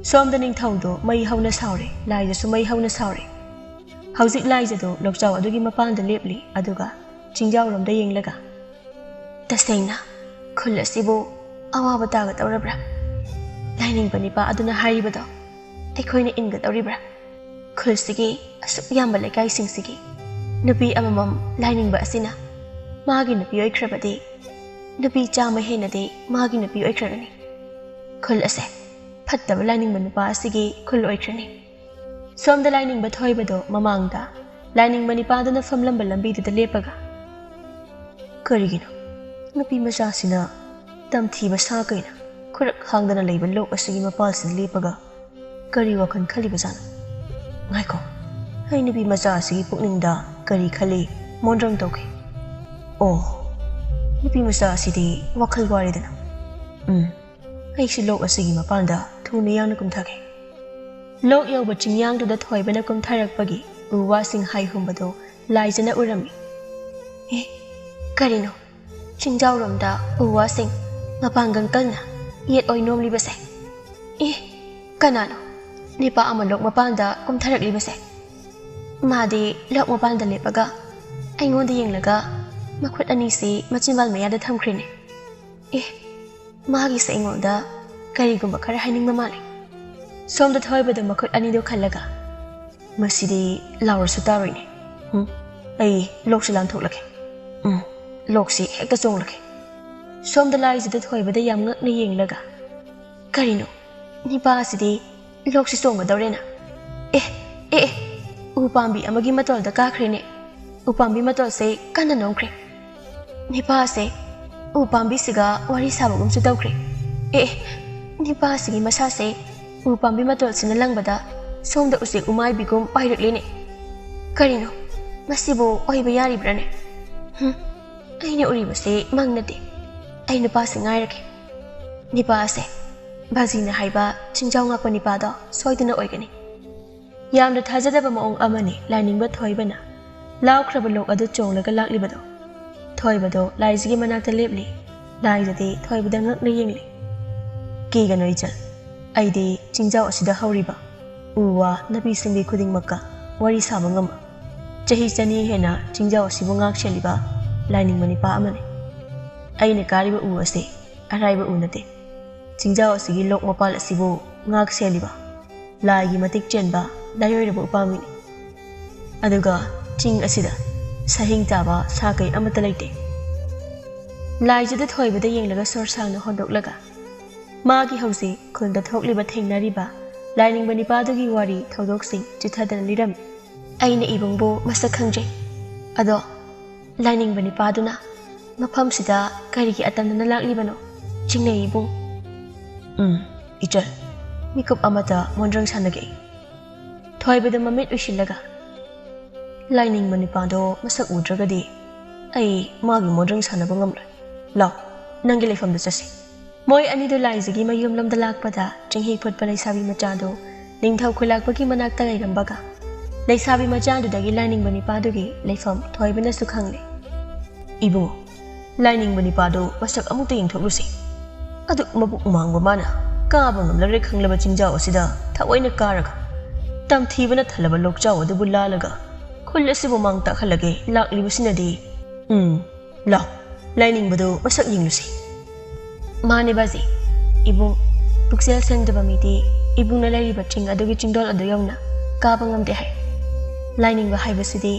ꯁꯣꯝꯗ ꯅꯤꯡꯊꯧꯗꯨ ꯃꯩ ꯍꯧꯅ ꯁꯥꯎꯔꯦ, ꯂꯥꯏꯖꯁꯨ ꯃꯩ ꯍꯧꯅ ꯁꯥꯎꯔꯦ꯫ ꯍꯧꯖꯤꯛ ꯂꯥꯏꯖꯗꯨ ꯂꯣꯛꯆꯥꯎ ꯑꯗꯨꯒꯤ ꯃꯄꯥꯟꯗ ꯂꯦꯞꯂꯤ, ꯑꯗꯨꯒ ꯆꯤꯡꯖꯥꯎꯔꯣꯝꯗ ꯌꯦꯡꯂꯒ, "ꯇꯁꯦꯡꯅ ꯈꯨꯜ ꯑꯁꯤꯕꯨ ꯑꯋꯥꯕ ꯇꯥꯒꯗꯧꯔꯕ꯭ꯔꯥ? ꯂꯥꯏꯅꯤꯡꯕ ꯅꯤꯄꯥ ꯑꯗꯨꯅ ꯍꯥꯏꯔꯤꯕꯗꯣ ꯑꯩꯈꯣꯏꯅ ꯏꯟꯒꯗꯧꯔꯤꯕ꯭ꯔꯥ? ꯈꯨꯜꯁꯤꯒꯤ ꯑꯁꯨꯛ ꯌꯥꯝꯕ ꯂꯩꯀꯥꯏꯁꯤꯡꯁꯤꯒꯤ ꯅꯨꯄꯤ ꯑꯃꯃꯝ ꯂꯥꯏꯅꯤꯡꯕ ꯑꯁꯤꯅ ꯃꯥꯒꯤ ꯅꯨꯄꯤ ꯑꯣꯏꯈ꯭ꯔꯕꯗꯤ, ꯅꯨꯄꯤ ꯆꯥꯝꯃ ꯍꯦꯟꯅꯗꯤ ꯃꯥꯒꯤ ꯅꯨꯄꯤ ꯑꯣꯏꯈ꯭ꯔꯒꯅꯤ꯫ ꯈꯨꯜ ꯑꯁꯦ ꯐꯠꯇꯕ ꯂꯥꯏꯅꯤꯡꯕ ꯅꯨꯄꯥ ꯑꯁꯤꯒꯤ ꯈꯨꯜ ꯑꯣꯏꯈ꯭ꯔꯅꯤ꯫" ꯁꯣꯝꯗ ꯂꯥꯏꯅꯤꯡꯕ ꯊꯣꯏꯕꯗꯣ ꯃꯃꯥꯡꯗ ꯂꯥꯏꯅꯤꯡꯕ ꯅꯤꯄꯥꯗꯨꯅ ꯐꯝꯂꯝꯕ ꯂꯝꯕꯤꯗꯨꯗ ꯂꯦꯞꯄꯒ, "ꯀꯔꯤꯒꯤꯅꯣ ꯅꯨꯄꯤ ꯃꯆꯥꯁꯤꯅ ꯇꯝꯊꯤꯕ ꯁꯥ ꯀꯩꯅ ꯈꯨꯔꯛ ꯍꯥꯡꯗꯅ ꯂꯩꯕ ꯂꯣꯛ ꯑꯁꯤꯒꯤ ꯃꯄꯥꯜꯁꯤꯗ ꯂꯦꯞꯄꯒ ꯀꯔꯤ ꯋꯥꯈꯜ ꯈꯜꯂꯤꯕꯖꯥꯠꯅꯣ? ꯉꯥꯏꯈꯣ, ꯑꯩ ꯅꯨꯄꯤ ꯃꯆꯥ ꯑꯁꯤꯒꯤ ꯄꯨꯛꯅꯤꯡꯗ ꯀꯔꯤ ꯈꯜꯂꯤ ꯃꯣꯟꯗ꯭ꯔꯪ ꯇꯧꯒꯦ꯫ ꯑꯣ, ꯅꯨꯄꯤ ꯃꯆꯥ ꯑꯁꯤꯗꯤ ꯋꯥꯈꯜ ꯋꯥꯔꯦꯗꯅ꯫ ꯎꯝ, ꯑꯩꯁꯤ ꯂꯣꯛ ꯑꯁꯤꯒꯤ ꯃꯄꯥꯟꯗ ꯊꯨꯅ ꯌꯥꯡꯅ ꯀꯨꯝꯊꯒꯦ꯫" ꯂꯣꯛ ꯌꯧꯕ ꯆꯤꯡꯌꯥꯡꯗꯨꯗ ꯊꯣꯏꯕꯅ ꯀꯨꯝꯊꯔꯛꯄꯒꯤ ꯎ ꯋꯥꯁꯤꯡ ꯍꯥꯏꯍꯨꯝꯕꯗꯨ ꯂꯥꯏꯖꯅ ꯎꯔꯝꯃꯤ꯫ "ꯑꯦ, ꯀꯔꯤꯅꯣ? ꯆꯤꯡꯖꯥꯎꯔꯣꯝꯗ ꯎ ꯋꯥꯁꯤꯡ ꯃꯄꯥꯡꯒꯜ ꯀꯟꯅ ꯌꯦꯠ ꯑꯣꯏ ꯅꯣꯝꯂꯤꯕꯁꯦ? ꯑꯦ, ꯀꯅꯥꯅꯣ ꯅꯤꯄꯥ ꯑꯃ ꯂꯣꯛ ꯃꯄꯥꯟꯗ ꯀꯨꯝꯊꯔꯛꯂꯤꯕꯁꯦ?" ꯃꯥꯗꯤ ꯂꯣꯛ ꯃꯄꯥꯟꯗ ꯂꯦꯞꯄꯒ ꯑꯩꯉꯣꯟꯗ ꯌꯦꯡꯂꯒ ꯃꯈꯨꯠ ꯑꯅꯤꯁꯤ ꯃꯆꯤꯟꯕꯥꯜ ꯃꯌꯥꯗ ꯊꯝꯈ꯭ꯔꯦꯅꯦ꯫ ꯑꯦ, ꯃꯥꯒꯤꯁꯦ ꯑꯩꯉꯣꯟꯗ ꯀꯔꯤꯒꯨꯝꯕ ꯈꯔ ꯍꯥꯏꯅꯤꯡꯕ ꯃꯥꯜꯂꯦ꯫ ꯁꯣꯝꯗ ꯊꯣꯏꯕꯗ ꯃꯈꯨꯠ ꯑꯅꯤꯗꯣ ꯈꯜꯂꯒ, "ꯃꯁꯤꯗꯤ ꯂꯥꯎꯔꯁꯨ ꯇꯥꯔꯣꯏꯅꯦ꯫ ꯎꯝ, ꯑꯩ ꯂꯣꯛꯁꯤ ꯂꯥꯟꯊꯣꯛꯂꯒꯦ꯫ ꯎꯝ, ꯂꯣꯛꯁꯤ ꯍꯦꯛꯇ ꯆꯣꯡꯂꯒꯦ꯫" ꯁꯣꯝꯗ ꯂꯥꯏꯖꯗ ꯊꯣꯏꯕꯗ ꯌꯥꯝ ꯉꯛꯅ ꯌꯦꯡꯂꯒ, "ꯀꯔꯤꯅꯣ? ꯅꯤꯄꯥ ꯑꯁꯤꯗꯤ ꯂꯣꯛꯁꯤ ꯆꯣꯡꯒꯗꯧꯔꯦꯅ꯫ ꯑꯦ, ꯑꯦ, ꯑꯦ, ꯎ ꯄꯥꯝꯕꯤ ꯑꯃꯒꯤ ꯃꯇꯣꯜꯗ ꯀꯥꯈ꯭ꯔꯦꯅꯦ꯫ ꯎ ꯄꯥꯝꯕꯤ ꯃꯇꯣꯜꯁꯦ ꯀꯟꯅ ꯅꯣꯝꯈ꯭ꯔꯦ꯫ ꯅꯤꯄꯥ ꯑꯁꯦ ꯎ ꯄꯥꯝꯕꯤꯁꯤꯒ ꯋꯥꯔꯤ ꯁꯥꯕꯒꯨꯝꯁꯨ ꯇꯧꯈ꯭ꯔꯦ꯫ ꯑꯦ, ꯑꯦ, ꯅꯤꯄꯥ ꯑꯁꯤꯒꯤ ꯃꯁꯥꯁꯦ ꯎ ꯄꯥꯝꯕꯤ ꯃꯇꯣꯜꯁꯤꯅ ꯂꯪꯕꯗ ꯁꯣꯝꯗ ꯎꯆꯦꯛ ꯎꯃꯥꯏꯕꯤꯒꯨꯝ ꯄꯥꯏꯔꯛꯂꯦꯅꯦ꯫ ꯀꯔꯤꯅꯣ? ꯃꯁꯤꯕꯨ ꯑꯣꯏꯕ ꯌꯥꯔꯤꯕ꯭ꯔꯥꯅꯦ? ꯍꯨꯝ, ꯑꯩꯅ ꯎꯔꯤꯕꯁꯤ ꯃꯪ ꯅꯠꯇꯦ꯫ ꯑꯩ ꯅꯨꯄꯥꯁꯤ ꯉꯥꯏꯔꯒꯦ꯫ ꯅꯤꯄꯥ ꯑꯁꯦ ꯕꯥꯖꯤꯅ ꯍꯥꯏꯕ ꯆꯤꯡꯖꯥꯎ ꯉꯥꯛꯄ ꯅꯤꯄꯥꯗꯣ ꯁꯣꯏꯗꯅ ꯑꯣꯏꯒꯅꯤ꯫" ꯌꯥꯝꯅ ꯊꯥꯖꯗꯕ ꯃꯑꯣꯡ ꯑꯃꯅꯤ ꯂꯥꯏꯅꯤꯡꯕ ꯊꯣꯏꯕꯅ ꯂꯥꯎꯈ꯭ꯔꯕ ꯂꯣꯛ ꯑꯗꯨ ꯆꯣꯡꯂꯒ ꯂꯥꯛꯂꯤꯕꯗꯣ꯫ ꯊꯣꯏꯕꯗꯣ ꯂꯥꯏꯖꯒꯤ ꯃꯅꯥꯛꯇ ꯂꯦꯞꯂꯤ꯫ ꯂꯥꯏꯖꯗꯤ ꯊꯣꯏꯕꯗ ꯉꯛꯅ ꯌꯦꯡꯂꯤ꯫ "ꯀꯤꯒꯅꯨ ꯏꯆꯜ, ꯑꯩꯗꯤ ꯆꯤꯡꯖꯥꯎ ꯑꯁꯤꯗ ꯍꯧꯔꯤꯕ ꯎ ꯋꯥ ꯅꯥꯄꯤ ꯁꯤꯡꯕꯤ ꯈꯨꯗꯤꯡꯃꯛꯀ ꯋꯥꯔꯤ ꯁꯥꯕ ꯉꯝꯕ, ꯆꯍꯤ ꯆꯅꯤ ꯍꯦꯟꯅ ꯆꯤꯡꯖꯥꯎ ꯑꯁꯤꯕꯨ ꯉꯥꯛ ꯁꯦꯜꯂꯤꯕ ꯂꯥꯏꯅꯤꯡꯕ ꯅꯤꯄꯥ ꯑꯃꯅꯤ꯫ ꯑꯩꯅ ꯀꯥꯔꯤꯕ ꯎ ꯑꯁꯤ ꯑꯔꯥꯏꯕ ꯎ ꯅꯠꯇꯦ꯫ ꯆꯤꯡꯖꯥꯎ ꯑꯁꯤꯒꯤ ꯂꯣꯛ ꯃꯄꯥꯜ ꯑꯁꯤꯕꯨ ꯉꯥꯛ ꯁꯦꯜꯂꯤꯕ ꯂꯥꯏꯒꯤ ꯃꯇꯤꯛ ꯆꯦꯟꯕ ꯂꯥꯏꯑꯣꯏꯔꯕ ꯎꯄꯥꯝꯕꯤꯅꯤ꯫ ꯑꯗꯨꯒ ꯆꯤꯡ ꯑꯁꯤꯗ ꯁꯍꯤꯡ ꯆꯥꯕ ꯁꯥ ꯀꯩ ꯑꯃꯠꯇ ꯂꯩꯇꯦ꯫" ꯂꯥꯏꯖꯗ ꯊꯣꯏꯕꯗ ꯌꯦꯡꯂꯒ ꯁꯣꯔ ꯁꯥꯡꯅ ꯍꯣꯟꯗꯣꯛꯂꯒ ꯃꯥꯒꯤ ꯍꯧꯖꯤꯛ ꯈꯨꯜꯗ ꯊꯣꯛꯂꯤꯕ ꯊꯦꯡꯅꯔꯤꯕ ꯂꯥꯏꯅꯤꯡꯕ ꯅꯤꯄꯥꯗꯨꯒꯤ ꯋꯥꯔꯤ ꯊꯧꯗꯣꯛꯁꯤꯡ ꯆꯤꯊꯗꯅ ꯂꯤꯔꯝꯃꯤ꯫ "ꯑꯩꯅ ꯏꯕꯨꯡꯕꯨ ꯃꯁꯛ ꯈꯪꯖꯩ꯫ ꯑꯗꯣ ꯂꯥꯏꯅꯤꯡꯕ ꯅꯤꯄꯥꯗꯨꯅ ꯃꯐꯝꯁꯤꯗ ꯀꯔꯤꯒꯤ ꯑꯇꯝꯅꯅ ꯂꯥꯛꯂꯤꯕꯅꯣ? ꯆꯤꯡꯅꯩ ꯏꯕꯨꯡ꯫" "ꯎꯝ, ꯏꯆꯜ, ꯃꯤꯀꯨꯞ ꯑꯃꯇ ꯃꯣꯟꯗ꯭ꯔꯪ ꯁꯥꯟꯅꯒꯦ꯫" ꯊꯣꯏꯕꯗ ꯃꯃꯤꯠ ꯎꯏꯁꯤꯜꯂꯒ, "ꯂꯥꯏꯅꯤꯡꯕ ꯅꯤꯄꯥꯗꯣ ꯃꯁꯛ ꯎꯗ꯭ꯔꯒꯗꯤ ꯑꯩ ꯃꯥꯒꯤ ꯃꯣꯟꯗ꯭ꯔꯪ ꯁꯥꯟꯅꯕ ꯉꯝꯂꯣꯏ꯫ ꯂꯥꯎ, ꯅꯪꯒꯤ ꯂꯩꯐꯝꯗ ꯆꯠꯁꯤ꯫" ꯃꯣꯏ ꯑꯅꯤꯗꯨ ꯂꯥꯏꯖꯒꯤ ꯃꯌꯨꯝꯂꯣꯝꯗ ꯂꯥꯛꯄꯗ ꯆꯤꯡꯍꯤ ꯐꯨꯠꯄ ꯂꯩꯁꯥꯕꯤ ꯃꯆꯥꯗꯨ ꯅꯤꯡꯊꯧ ꯈꯨꯜꯂꯥꯛꯄꯒꯤ ꯃꯅꯥꯛꯇ ꯂꯩꯔꯝꯕꯒ ꯂꯩꯁꯥꯕꯤ ꯃꯆꯥꯗꯨꯗꯒꯤ ꯂꯥꯏꯅꯤꯡꯕ ꯅꯤꯄꯥꯗꯨꯒꯤ ꯂꯩꯐꯝ ꯊꯣꯏꯕꯅꯁꯨ ꯈꯪꯂꯦ꯫ "ꯏꯕꯨꯡꯉꯣ, ꯂꯥꯏꯅꯤꯡꯕ ꯅꯤꯄꯥꯗꯨ ꯃꯁꯛ ꯑꯃꯨꯛꯇ ꯌꯦꯡꯊꯣꯛꯂꯨꯁꯤ꯫ ꯑꯗꯨꯛ ꯃꯕꯨꯛ ꯃꯥꯡꯕ ꯃꯥꯅ ꯀꯥꯕ ꯉꯝꯂꯔꯦ ꯈꯪꯂꯕ ꯆꯤꯡꯖꯥꯎ ꯑꯁꯤꯗ ꯊꯑꯣꯏꯅ ꯀꯥꯔꯒ ꯇꯝꯊꯤꯕꯅ ꯊꯜꯂꯕ ꯂꯣꯛꯆꯥꯎ ꯑꯗꯨꯕꯨ ꯂꯥꯜꯂꯒ ꯈꯨꯜ ꯑꯁꯤꯕꯨ ꯃꯥꯡ ꯇꯥꯛꯍꯜꯂꯒꯦ ꯂꯥꯛꯂꯤꯕꯁꯤꯅꯗꯤ꯫ ꯎꯝ, ꯂꯥꯎ, ꯂꯥꯏꯅꯤꯡꯕꯗꯨ ꯃꯁꯛ ꯌꯦꯡꯂꯨꯁꯤ꯫" "ꯃꯥꯅꯦ ꯕꯥꯖꯤ꯫ ꯏꯕꯨꯡ, ꯄꯨꯛꯆꯦꯜ ꯁꯦꯡꯗꯕ ꯃꯤꯗꯤ ꯏꯕꯨꯡꯅ ꯂꯩꯔꯤꯕ ꯆꯤꯡ ꯑꯗꯨꯒꯤ ꯆꯤꯡꯗꯣꯜ ꯑꯗꯨ ꯌꯧꯅ ꯀꯥꯕ ꯉꯝꯗꯦ ꯍꯥꯏ꯫ ꯂꯥꯏꯅꯤꯡꯕ ꯍꯥꯏꯕꯁꯤꯗꯤ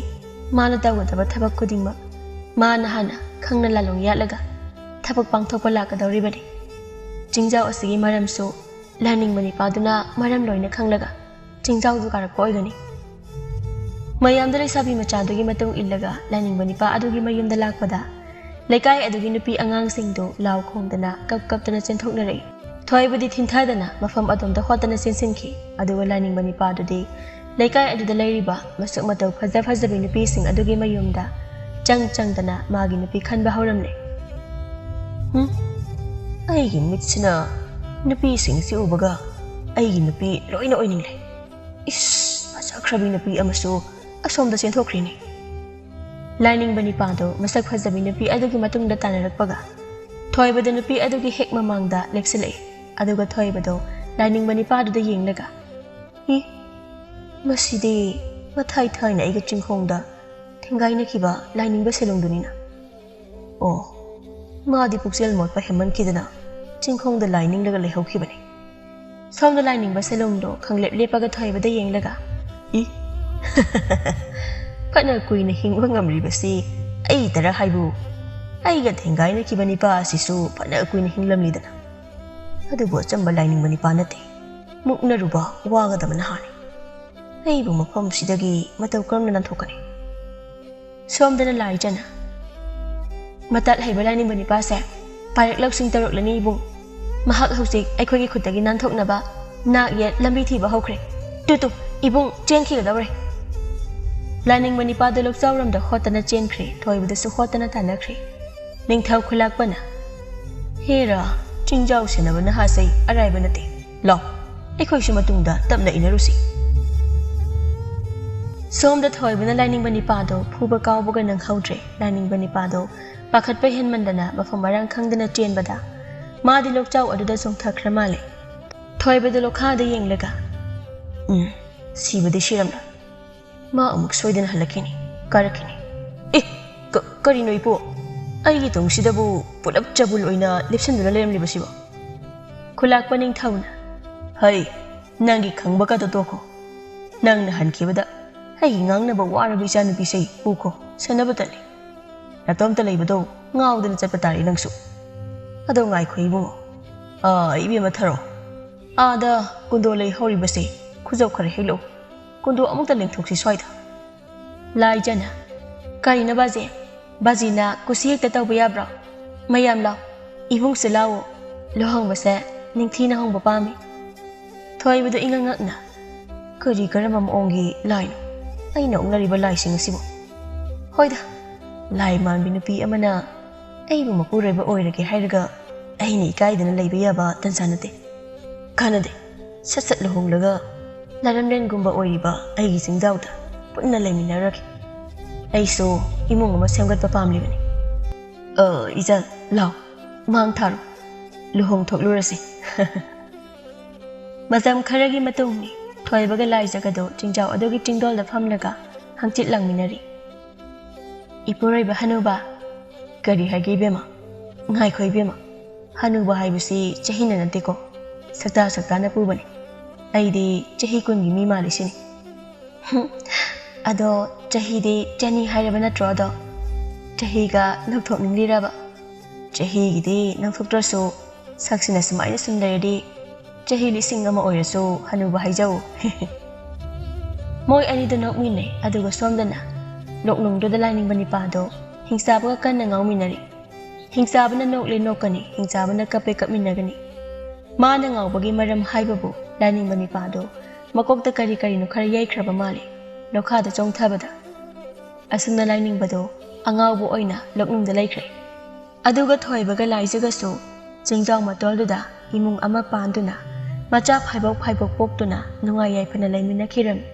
ꯃꯥꯅ ꯇꯧꯒꯗꯕ ꯊꯕꯛ ꯈꯨꯗꯤꯡꯃꯛ ꯃꯥꯅ ꯍꯥꯟꯅ ꯈꯪꯅ ꯂꯥꯂꯣꯡ ꯌꯥꯠꯂꯒ ꯊꯕꯛ ꯄꯥꯡꯊꯣꯛꯄ ꯂꯥꯛꯀꯗꯧꯔꯤꯕꯅꯤ꯫ ꯆꯤꯡꯖꯥꯎ ꯑꯁꯤꯒꯤ ꯃꯔꯝꯁꯨ ꯂꯥꯏꯅꯤꯡꯕ ꯅꯤꯄꯥꯗꯨꯅ ꯃꯔꯝ ꯂꯣꯏꯅ ꯈꯪꯂꯒ ꯆꯤꯡꯖꯥꯎꯗꯨ ꯀꯥꯔꯛꯄ ꯑꯣꯏꯒꯅꯤ꯫" ꯃꯌꯥꯝꯗ ꯂꯩꯁꯥꯕꯤ ꯃꯆꯥꯗꯨꯒꯤ ꯃꯇꯨꯡ ꯏꯜꯂꯒ ꯂꯥꯏꯅꯤꯡꯕ ꯅꯤꯄꯥ ꯑꯗꯨꯒꯤ ꯃꯌꯨꯝꯗ ꯂꯥꯛꯄꯗ ꯂꯩꯀꯥꯏ ꯑꯗꯨꯒꯤ ꯅꯨꯄꯤ ꯑꯉꯥꯡꯁꯤꯡꯗꯨ ꯂꯥꯎ ꯈꯣꯡꯗꯅ ꯀꯞ ꯀꯞꯇꯅ ꯆꯦꯟꯊꯣꯛꯅꯔꯛꯏ꯫ ꯊꯣꯏꯕꯗꯤ ꯊꯤꯟꯊꯗꯅ ꯃꯐꯝ ꯑꯗꯣꯝꯗ ꯍꯣꯠꯇꯅ ꯆꯦꯟꯁꯤꯟꯈꯤ꯫ ꯑꯗꯨꯒ ꯂꯥꯏꯅꯤꯡꯕ ꯅꯤꯄꯥꯗꯨꯗꯤ ꯂꯩꯀꯥꯏ ꯑꯗꯨꯗ ꯂꯩꯔꯤꯕ ꯃꯁꯛ ꯃꯇꯧ ꯐꯖ ꯐꯖꯕꯤ ꯅꯨꯄꯤꯁꯤꯡ ꯑꯗꯨꯒꯤ ꯃꯌꯨꯝꯗ ꯆꯪ ꯆꯪꯗꯅ ꯃꯥꯒꯤ ꯅꯨꯄꯤ ꯈꯟꯕ ꯍꯧꯔꯝꯂꯦ꯫ "ꯍꯨꯝ, ꯑꯩꯒꯤ ꯃꯤꯠꯁꯤꯅ ꯅꯨꯄꯤꯁꯤꯡꯁꯤ ꯎꯕꯒ ꯑꯩꯒꯤ ꯅꯨꯄꯤ ꯂꯣꯏꯅ ꯑꯣꯏꯅꯤꯡꯂꯦ꯫ ꯏꯁ, ꯐꯖꯈ꯭ꯔꯕꯤ ꯅꯨꯄꯤ ꯑꯃꯁꯨ ꯑꯁꯣꯝꯗ ꯆꯦꯟꯊꯣꯛꯈ꯭ꯔꯦꯅꯦ꯫" ꯂꯥꯏꯅꯤꯡꯕ ꯅꯤꯄꯥꯗꯣ ꯃꯁꯛ ꯐꯖꯕꯤ ꯅꯨꯄꯤ ꯑꯗꯨꯒꯤ ꯃꯇꯨꯡꯗ ꯇꯥꯟꯅꯔꯛꯄꯒ ꯊꯣꯏꯕꯗ ꯅꯨꯄꯤ ꯑꯗꯨꯒꯤ ꯍꯦꯛ ꯃꯃꯥꯡꯗ ꯂꯦꯞꯁꯤꯜꯂꯛꯏ꯫ ꯑꯗꯨꯒ ꯊꯣꯏꯕꯗꯣ ꯂꯥꯏꯅꯤꯡꯕ ꯅꯤꯄꯥꯗꯨꯗ ꯌꯦꯡꯂꯒ, "ꯏ, ꯃꯁꯤꯗꯤ ꯃꯊꯥꯏ ꯊꯥꯏꯅ ꯑꯩꯒ ꯆꯤꯡꯈꯣꯡꯗ ꯊꯦꯡꯒꯥꯏꯅꯈꯤꯕ ꯂꯥꯏꯅꯤꯡꯕ ꯁꯦꯂꯨꯡꯗꯨꯅꯤꯅ꯫ ꯑꯣ, ꯃꯥꯗꯤ ꯄꯨꯛꯆꯦꯜ ꯃꯣꯠꯄ ꯍꯦꯟꯃꯟꯈꯤꯗꯅ ꯆꯤꯡꯈꯣꯡꯗ ꯂꯥꯏ ꯅꯤꯡꯂꯒ ꯂꯩꯍꯧꯈꯤꯕꯅꯤ꯫" ꯁꯣꯝꯗ ꯂꯥꯏꯅꯤꯡꯕ ꯁꯦꯂꯨꯡꯗꯣ ꯈꯪꯂꯦꯞ ꯂꯦꯞꯄꯒ ꯊꯣꯏꯕꯗ ꯌꯦꯡꯂꯒ, "ꯏ, ꯐꯅ ꯀꯨꯏꯅ ꯍꯤꯡꯕ ꯉꯝꯂꯤꯕꯁꯤ ꯑꯩꯇꯔ ꯍꯥꯏꯕꯨ꯫ ꯑꯩꯒ ꯊꯦꯡꯒꯥꯏꯅꯈꯤꯕ ꯅꯤꯄꯥ ꯑꯁꯤꯁꯨ ꯐꯅ ꯀꯨꯏꯅ ꯍꯤꯡꯂꯝꯂꯤꯗꯅ꯫ ꯑꯗꯨꯕꯨ ꯑꯆꯝꯕ ꯂꯥꯏꯅꯤꯡꯕ ꯅꯤꯄꯥ ꯅꯠꯇꯦ꯫ ꯃꯨꯛꯅꯔꯨꯕ ꯋꯥꯒꯗꯕ ꯅꯍꯥꯅꯤ꯫ ꯑꯩꯕꯨ ꯃꯐꯝꯁꯤꯗꯒꯤ ꯃꯇꯧ ꯀꯔꯝꯅ ꯅꯥꯟꯊꯣꯛꯀꯅꯤ?" ꯁꯣꯝꯗꯅ ꯂꯥꯏꯖꯅ, "ꯃꯇꯥꯠ ꯍꯩꯕ ꯂꯥꯏꯅꯤꯡꯕ ꯅꯤꯄꯥꯁꯦ ꯄꯥꯏꯔꯛ ꯂꯧꯁꯤꯡ ꯇꯧꯔꯛꯂꯅꯤ ꯏꯕꯨꯡ꯫ ꯃꯍꯥꯛ ꯍꯧꯖꯤꯛ ꯑꯩꯈꯣꯏꯒꯤ ꯈꯨꯠꯇꯒꯤ ꯅꯥꯟꯊꯣꯛꯅꯕ ꯅꯥꯛ ꯌꯦꯠ ꯂꯝꯕꯤ ꯊꯤꯕ ꯍꯧꯈ꯭ꯔꯦ꯫ ꯇꯨ ꯇꯨ, ꯏꯕꯨꯡ ꯆꯦꯟꯈꯤꯒꯗꯧꯔꯦ꯫" ꯂꯥꯏꯅꯤꯡꯕ ꯅꯤꯄꯥꯗꯨ ꯂꯣꯛꯆꯥꯎꯔꯣꯝꯗ ꯍꯣꯠꯇꯅ ꯆꯦꯟꯈ꯭ꯔꯦ, ꯊꯣꯏꯕꯗꯁꯨ ꯍꯣꯠꯇꯅ ꯇꯥꯟꯅꯈ꯭ꯔꯦ꯫ ꯅꯤꯡꯊꯧ ꯈꯨꯂꯥꯛꯄꯅ, "ꯍꯦꯔꯥ, ꯆꯤꯡꯖꯥꯎ ꯁꯦꯟꯅꯕ ꯅꯍꯥꯁꯦ ꯑꯔꯥꯏꯕ ꯅꯠꯇꯦ꯫ ꯂꯥꯎ, ꯑꯩꯈꯣꯏꯁꯨ ꯃꯇꯨꯡꯗ ꯇꯞꯅ ꯏꯟꯅꯔꯨꯁꯤ꯫ ꯁꯣꯝꯗ ꯊꯣꯏꯕꯅ ꯂꯥꯏꯅꯤꯡꯕ ꯅꯤꯄꯥꯗꯣ ꯐꯨꯕ ꯀꯥꯎꯕꯒ ꯅꯪꯍꯧꯗ꯭ꯔꯦ꯫ ꯂꯥꯏꯅꯤꯡꯕ ꯅꯤꯄꯥꯗꯣ ꯄꯥꯈꯠꯄ ꯍꯦꯟꯃꯟꯗꯅ ꯃꯐꯝ ꯃꯔꯥꯡ ꯈꯪꯗꯅ ꯆꯦꯟꯕꯗ ꯃꯥꯗꯤ ꯂꯣꯛꯆꯥꯎ ꯑꯗꯨꯗ ꯆꯣꯡꯊꯈ꯭ꯔ ꯃꯥꯜꯂꯦ꯫ ꯊꯣꯏꯕꯗ ꯂꯣꯈꯥꯗ ꯌꯦꯡꯂꯒ, "ꯎꯝ, ꯁꯤꯕꯗꯤ ꯁꯤꯔꯝꯂꯣꯏ꯫ ꯃꯥ ꯑꯃꯨꯛ ꯁꯣꯏꯗꯅ ꯍꯜꯂꯛꯈꯤꯅꯤ, ꯀꯥꯔꯛꯈꯤꯅꯤ꯫" "ꯑꯦ, ꯀ-, ꯀꯔꯤꯅꯣ ꯏꯄꯨ? ꯑꯩꯒꯤ ꯇꯨꯡꯁꯤꯗꯕꯨ ꯄꯨꯂꯞ ꯆꯕꯨꯜ ꯑꯣꯏꯅ ꯂꯦꯞꯁꯤꯟꯗꯨꯅ ꯂꯩꯔꯝꯂꯤꯕꯁꯤꯕꯣ?" ꯈꯨꯂꯥꯛꯄ ꯅꯤꯡꯊꯧꯅ, "ꯍꯩ, ꯅꯪꯒꯤ ꯈꯪꯕꯒꯗꯣ ꯇꯣꯛꯈꯣ꯫ ꯅꯪꯅ ꯍꯟꯈꯤꯕꯗ ꯑꯩꯒꯤ ꯉꯥꯡꯅꯕ ꯋꯥꯔꯕ ꯏꯆꯥꯅꯨꯄꯤꯁꯦ ꯄꯨꯈꯣ, ꯁꯦꯟꯅꯕ ꯇꯠꯂꯤ꯫ ꯅꯇꯣꯝꯇ ꯂꯩꯕꯗꯣ ꯉꯥꯎꯗꯅ ꯆꯠꯄ ꯇꯥꯔꯦ ꯅꯪꯁꯨ꯫ ꯑꯗꯣ ꯉꯥꯏꯈꯣ ꯏꯕꯨꯡꯉꯣ꯫ ꯑꯥ, ꯏꯕꯦꯝꯃ ꯊꯔꯣ, ꯑꯥꯗ ꯀꯨꯟꯗꯣ ꯂꯩꯍꯧꯔꯤꯕꯁꯦ ꯈꯨꯖꯧ ꯈꯔ ꯍꯦꯛꯂꯛꯎ꯫ ꯀꯨꯟꯗꯣ ꯑꯃꯨꯛꯇ ꯂꯦꯡꯊꯣꯛꯁꯤ ꯁ꯭ꯋꯥꯏꯗ꯫" ꯂꯥꯏꯖꯅ, "ꯀꯔꯤꯅꯣ ꯕꯥꯖꯤ? ꯕꯥꯖꯤꯅ ꯀꯨꯁꯤ ꯍꯦꯛꯇ ꯇꯧꯕ ꯌꯥꯕ꯭ꯔꯣ? ꯃꯌꯥꯝ ꯂꯥꯎ, ꯏꯕꯨꯡꯁꯨ ꯂꯥꯎꯑꯣ꯫ ꯂꯨꯍꯣꯡꯕꯁꯦ ꯅꯤꯡꯊꯤꯅ ꯍꯣꯡꯕ ꯄꯥꯝꯃꯤ꯫" ꯊꯣꯏꯕꯗꯨ ꯏꯉꯛ ꯉꯛꯅ, "ꯀꯔꯤ ꯀꯔꯝꯕ ꯃꯑꯣꯡꯒꯤ ꯂꯥꯏꯅꯣ ꯑꯩꯅ ꯑꯣꯛꯅꯔꯤꯕ ꯂꯥꯏꯁꯤꯡ ꯑꯁꯤꯕꯨ? ꯍꯣꯏꯗ, ꯂꯥꯏ ꯃꯥꯟꯕꯤ ꯅꯨꯄꯤ ꯑꯃꯅ ꯑꯩꯕꯨ ꯃꯄꯨꯔꯣꯏꯕ ꯑꯣꯏꯔꯒꯦ ꯍꯥꯏꯔꯒ ꯑꯩꯅ ꯏꯀꯥꯏꯗꯅ ꯂꯩꯕ ꯌꯥꯕ ꯇꯟꯖꯥ ꯅꯠꯇꯦ꯫ ꯀꯥꯟꯅꯗꯦ, ꯁꯠ ꯁꯠ ꯂꯨꯍꯣꯡꯂꯒ ꯂꯥꯏꯔꯝꯂꯦꯟꯒꯨꯝꯕ ꯑꯣꯏꯔꯤꯕ ꯑꯩꯒꯤ ꯆꯤꯡꯖꯥꯎꯗ ꯄꯨꯟꯅ ꯂꯩꯃꯤꯟꯅꯔꯒꯦ꯫ ꯑꯩꯁꯨ ꯏꯃꯨꯡ ꯑꯃ ꯁꯦꯝꯒꯠꯄ ꯄꯥꯝꯂꯤꯕꯅꯤ꯫ ꯑ, ꯏꯆꯟ, ꯂꯥꯎ, ꯃꯥꯡ ꯊꯥꯔꯣ, ꯂꯨꯍꯣꯡ ꯊꯣꯛꯂꯨꯔꯁꯤ꯫" ꯃꯇꯝ ꯈꯔꯒꯤ ꯃꯇꯨꯡꯅꯤ꯫ ꯊꯣꯏꯕꯒ ꯂꯥꯏꯖꯒꯗꯣ ꯆꯤꯡꯖꯥꯎ ꯑꯗꯨꯒꯤ ꯆꯤꯡꯗꯣꯜꯗ ꯐꯝꯂꯒ ꯍꯪꯆꯤꯠ ꯂꯥꯡꯃꯤꯟꯅꯔꯤ꯫ "ꯏꯄꯨꯔꯣꯏꯕ ꯍꯅꯨꯕ꯫" "ꯀꯔꯤ ꯍꯥꯏꯒꯦ ꯏꯕꯦꯝꯃ?" "ꯉꯥꯏꯈꯣ ꯏꯕꯦꯝꯃ, ꯍꯅꯨꯕ ꯍꯥꯏꯕꯁꯤ ꯆꯍꯤꯅ ꯅꯠꯇꯦꯀꯣ, ꯁꯛꯇꯥ ꯁꯛꯇꯥꯅ ꯄꯨꯕꯅꯤ꯫ ꯑꯩꯗꯤ ꯆꯍꯤ ꯀꯨꯟꯒꯤ ꯃꯤ ꯃꯥꯜꯂꯤ ꯁꯤꯅꯤ꯫" "ꯍꯨꯝ, ꯑꯗꯣ ꯆꯍꯤꯗꯤ ꯆꯅꯤ ꯍꯥꯏꯔꯕ ꯅꯠꯇ꯭ꯔꯣ ꯑꯗꯣ? ꯆꯍꯤꯒ ꯂꯧꯊꯣꯛꯅꯤꯡꯂꯤꯔꯕ?" "ꯆꯍꯤꯒꯤꯗꯤ ꯂꯧꯊꯣꯛꯇ꯭ꯔꯁꯨ ꯁꯛꯁꯤꯅ ꯁꯨꯃꯥꯏꯅ ꯁꯨꯝ ꯂꯩꯔꯗꯤ ꯆꯍꯤ ꯂꯤꯁꯤꯡ ꯑꯃ ꯑꯣꯏꯔꯁꯨ ꯍꯅꯨꯕ ꯍꯥꯏꯖꯧ꯫" ꯃꯣꯏ ꯑꯅꯤꯗꯨ ꯅꯣꯛꯃꯤꯟꯅꯩ, ꯑꯗꯨꯒ ꯁꯣꯝꯗꯅ ꯂꯣꯛꯅꯨꯡꯗꯨꯗ ꯂꯥꯏꯅꯤꯡꯕ ꯅꯤꯄꯥꯗꯣ ꯍꯤꯡꯆꯥꯕꯒ ꯀꯟꯅ ꯉꯥꯎꯃꯤꯟꯅꯔꯤ꯫ ꯍꯤꯡꯆꯥꯕꯅ ꯅꯣꯛꯂꯦ ꯅꯣꯛꯀꯅꯤ, ꯍꯤꯡꯆꯥꯕꯅ ꯀꯞꯄꯦ ꯀꯞꯃꯤꯟꯅꯒꯅꯤ꯫ ꯃꯥꯅ ꯉꯥꯎꯕꯒꯤ ꯃꯔꯝ ꯍꯥꯏꯕꯕꯨ ꯂꯥꯏꯅꯤꯡꯕ ꯅꯤꯄꯥꯗꯣ ꯃꯀꯣꯛꯇ ꯀꯔꯤ ꯀꯔꯤꯅꯣ ꯈꯔ ꯌꯩꯈ꯭ꯔꯕ ꯃꯥꯜꯂꯤ꯫ ꯂꯣꯈꯥꯗ ꯆꯣꯡꯊꯕꯗ ꯑꯁꯨꯝꯅ ꯂꯥꯏꯅꯤꯡꯕꯗꯣ ꯑꯉꯥꯎꯕ ꯑꯣꯏꯅ ꯂꯣꯛꯅꯨꯡꯗ ꯂꯩꯈ꯭ꯔꯦ꯫ ꯑꯗꯨꯒ ꯊꯣꯏꯕꯒ ꯂꯥꯏꯖꯒꯁꯨ ꯆꯤꯡꯖꯥꯎ ꯃꯇꯣꯜꯗꯨꯗ ꯏꯃꯨꯡ ꯑꯃ ꯄꯥꯟꯗꯨꯅ ꯃꯆꯥ ꯐꯥꯏꯕꯣꯛ ꯐꯥꯏꯕꯣꯛ ꯄꯣꯛꯇꯨꯅ ꯅꯨꯡꯉꯥꯏ ꯌꯥꯏꯐꯅ ꯂꯩꯃꯤꯟꯅꯈꯤꯔꯝꯃꯤ꯫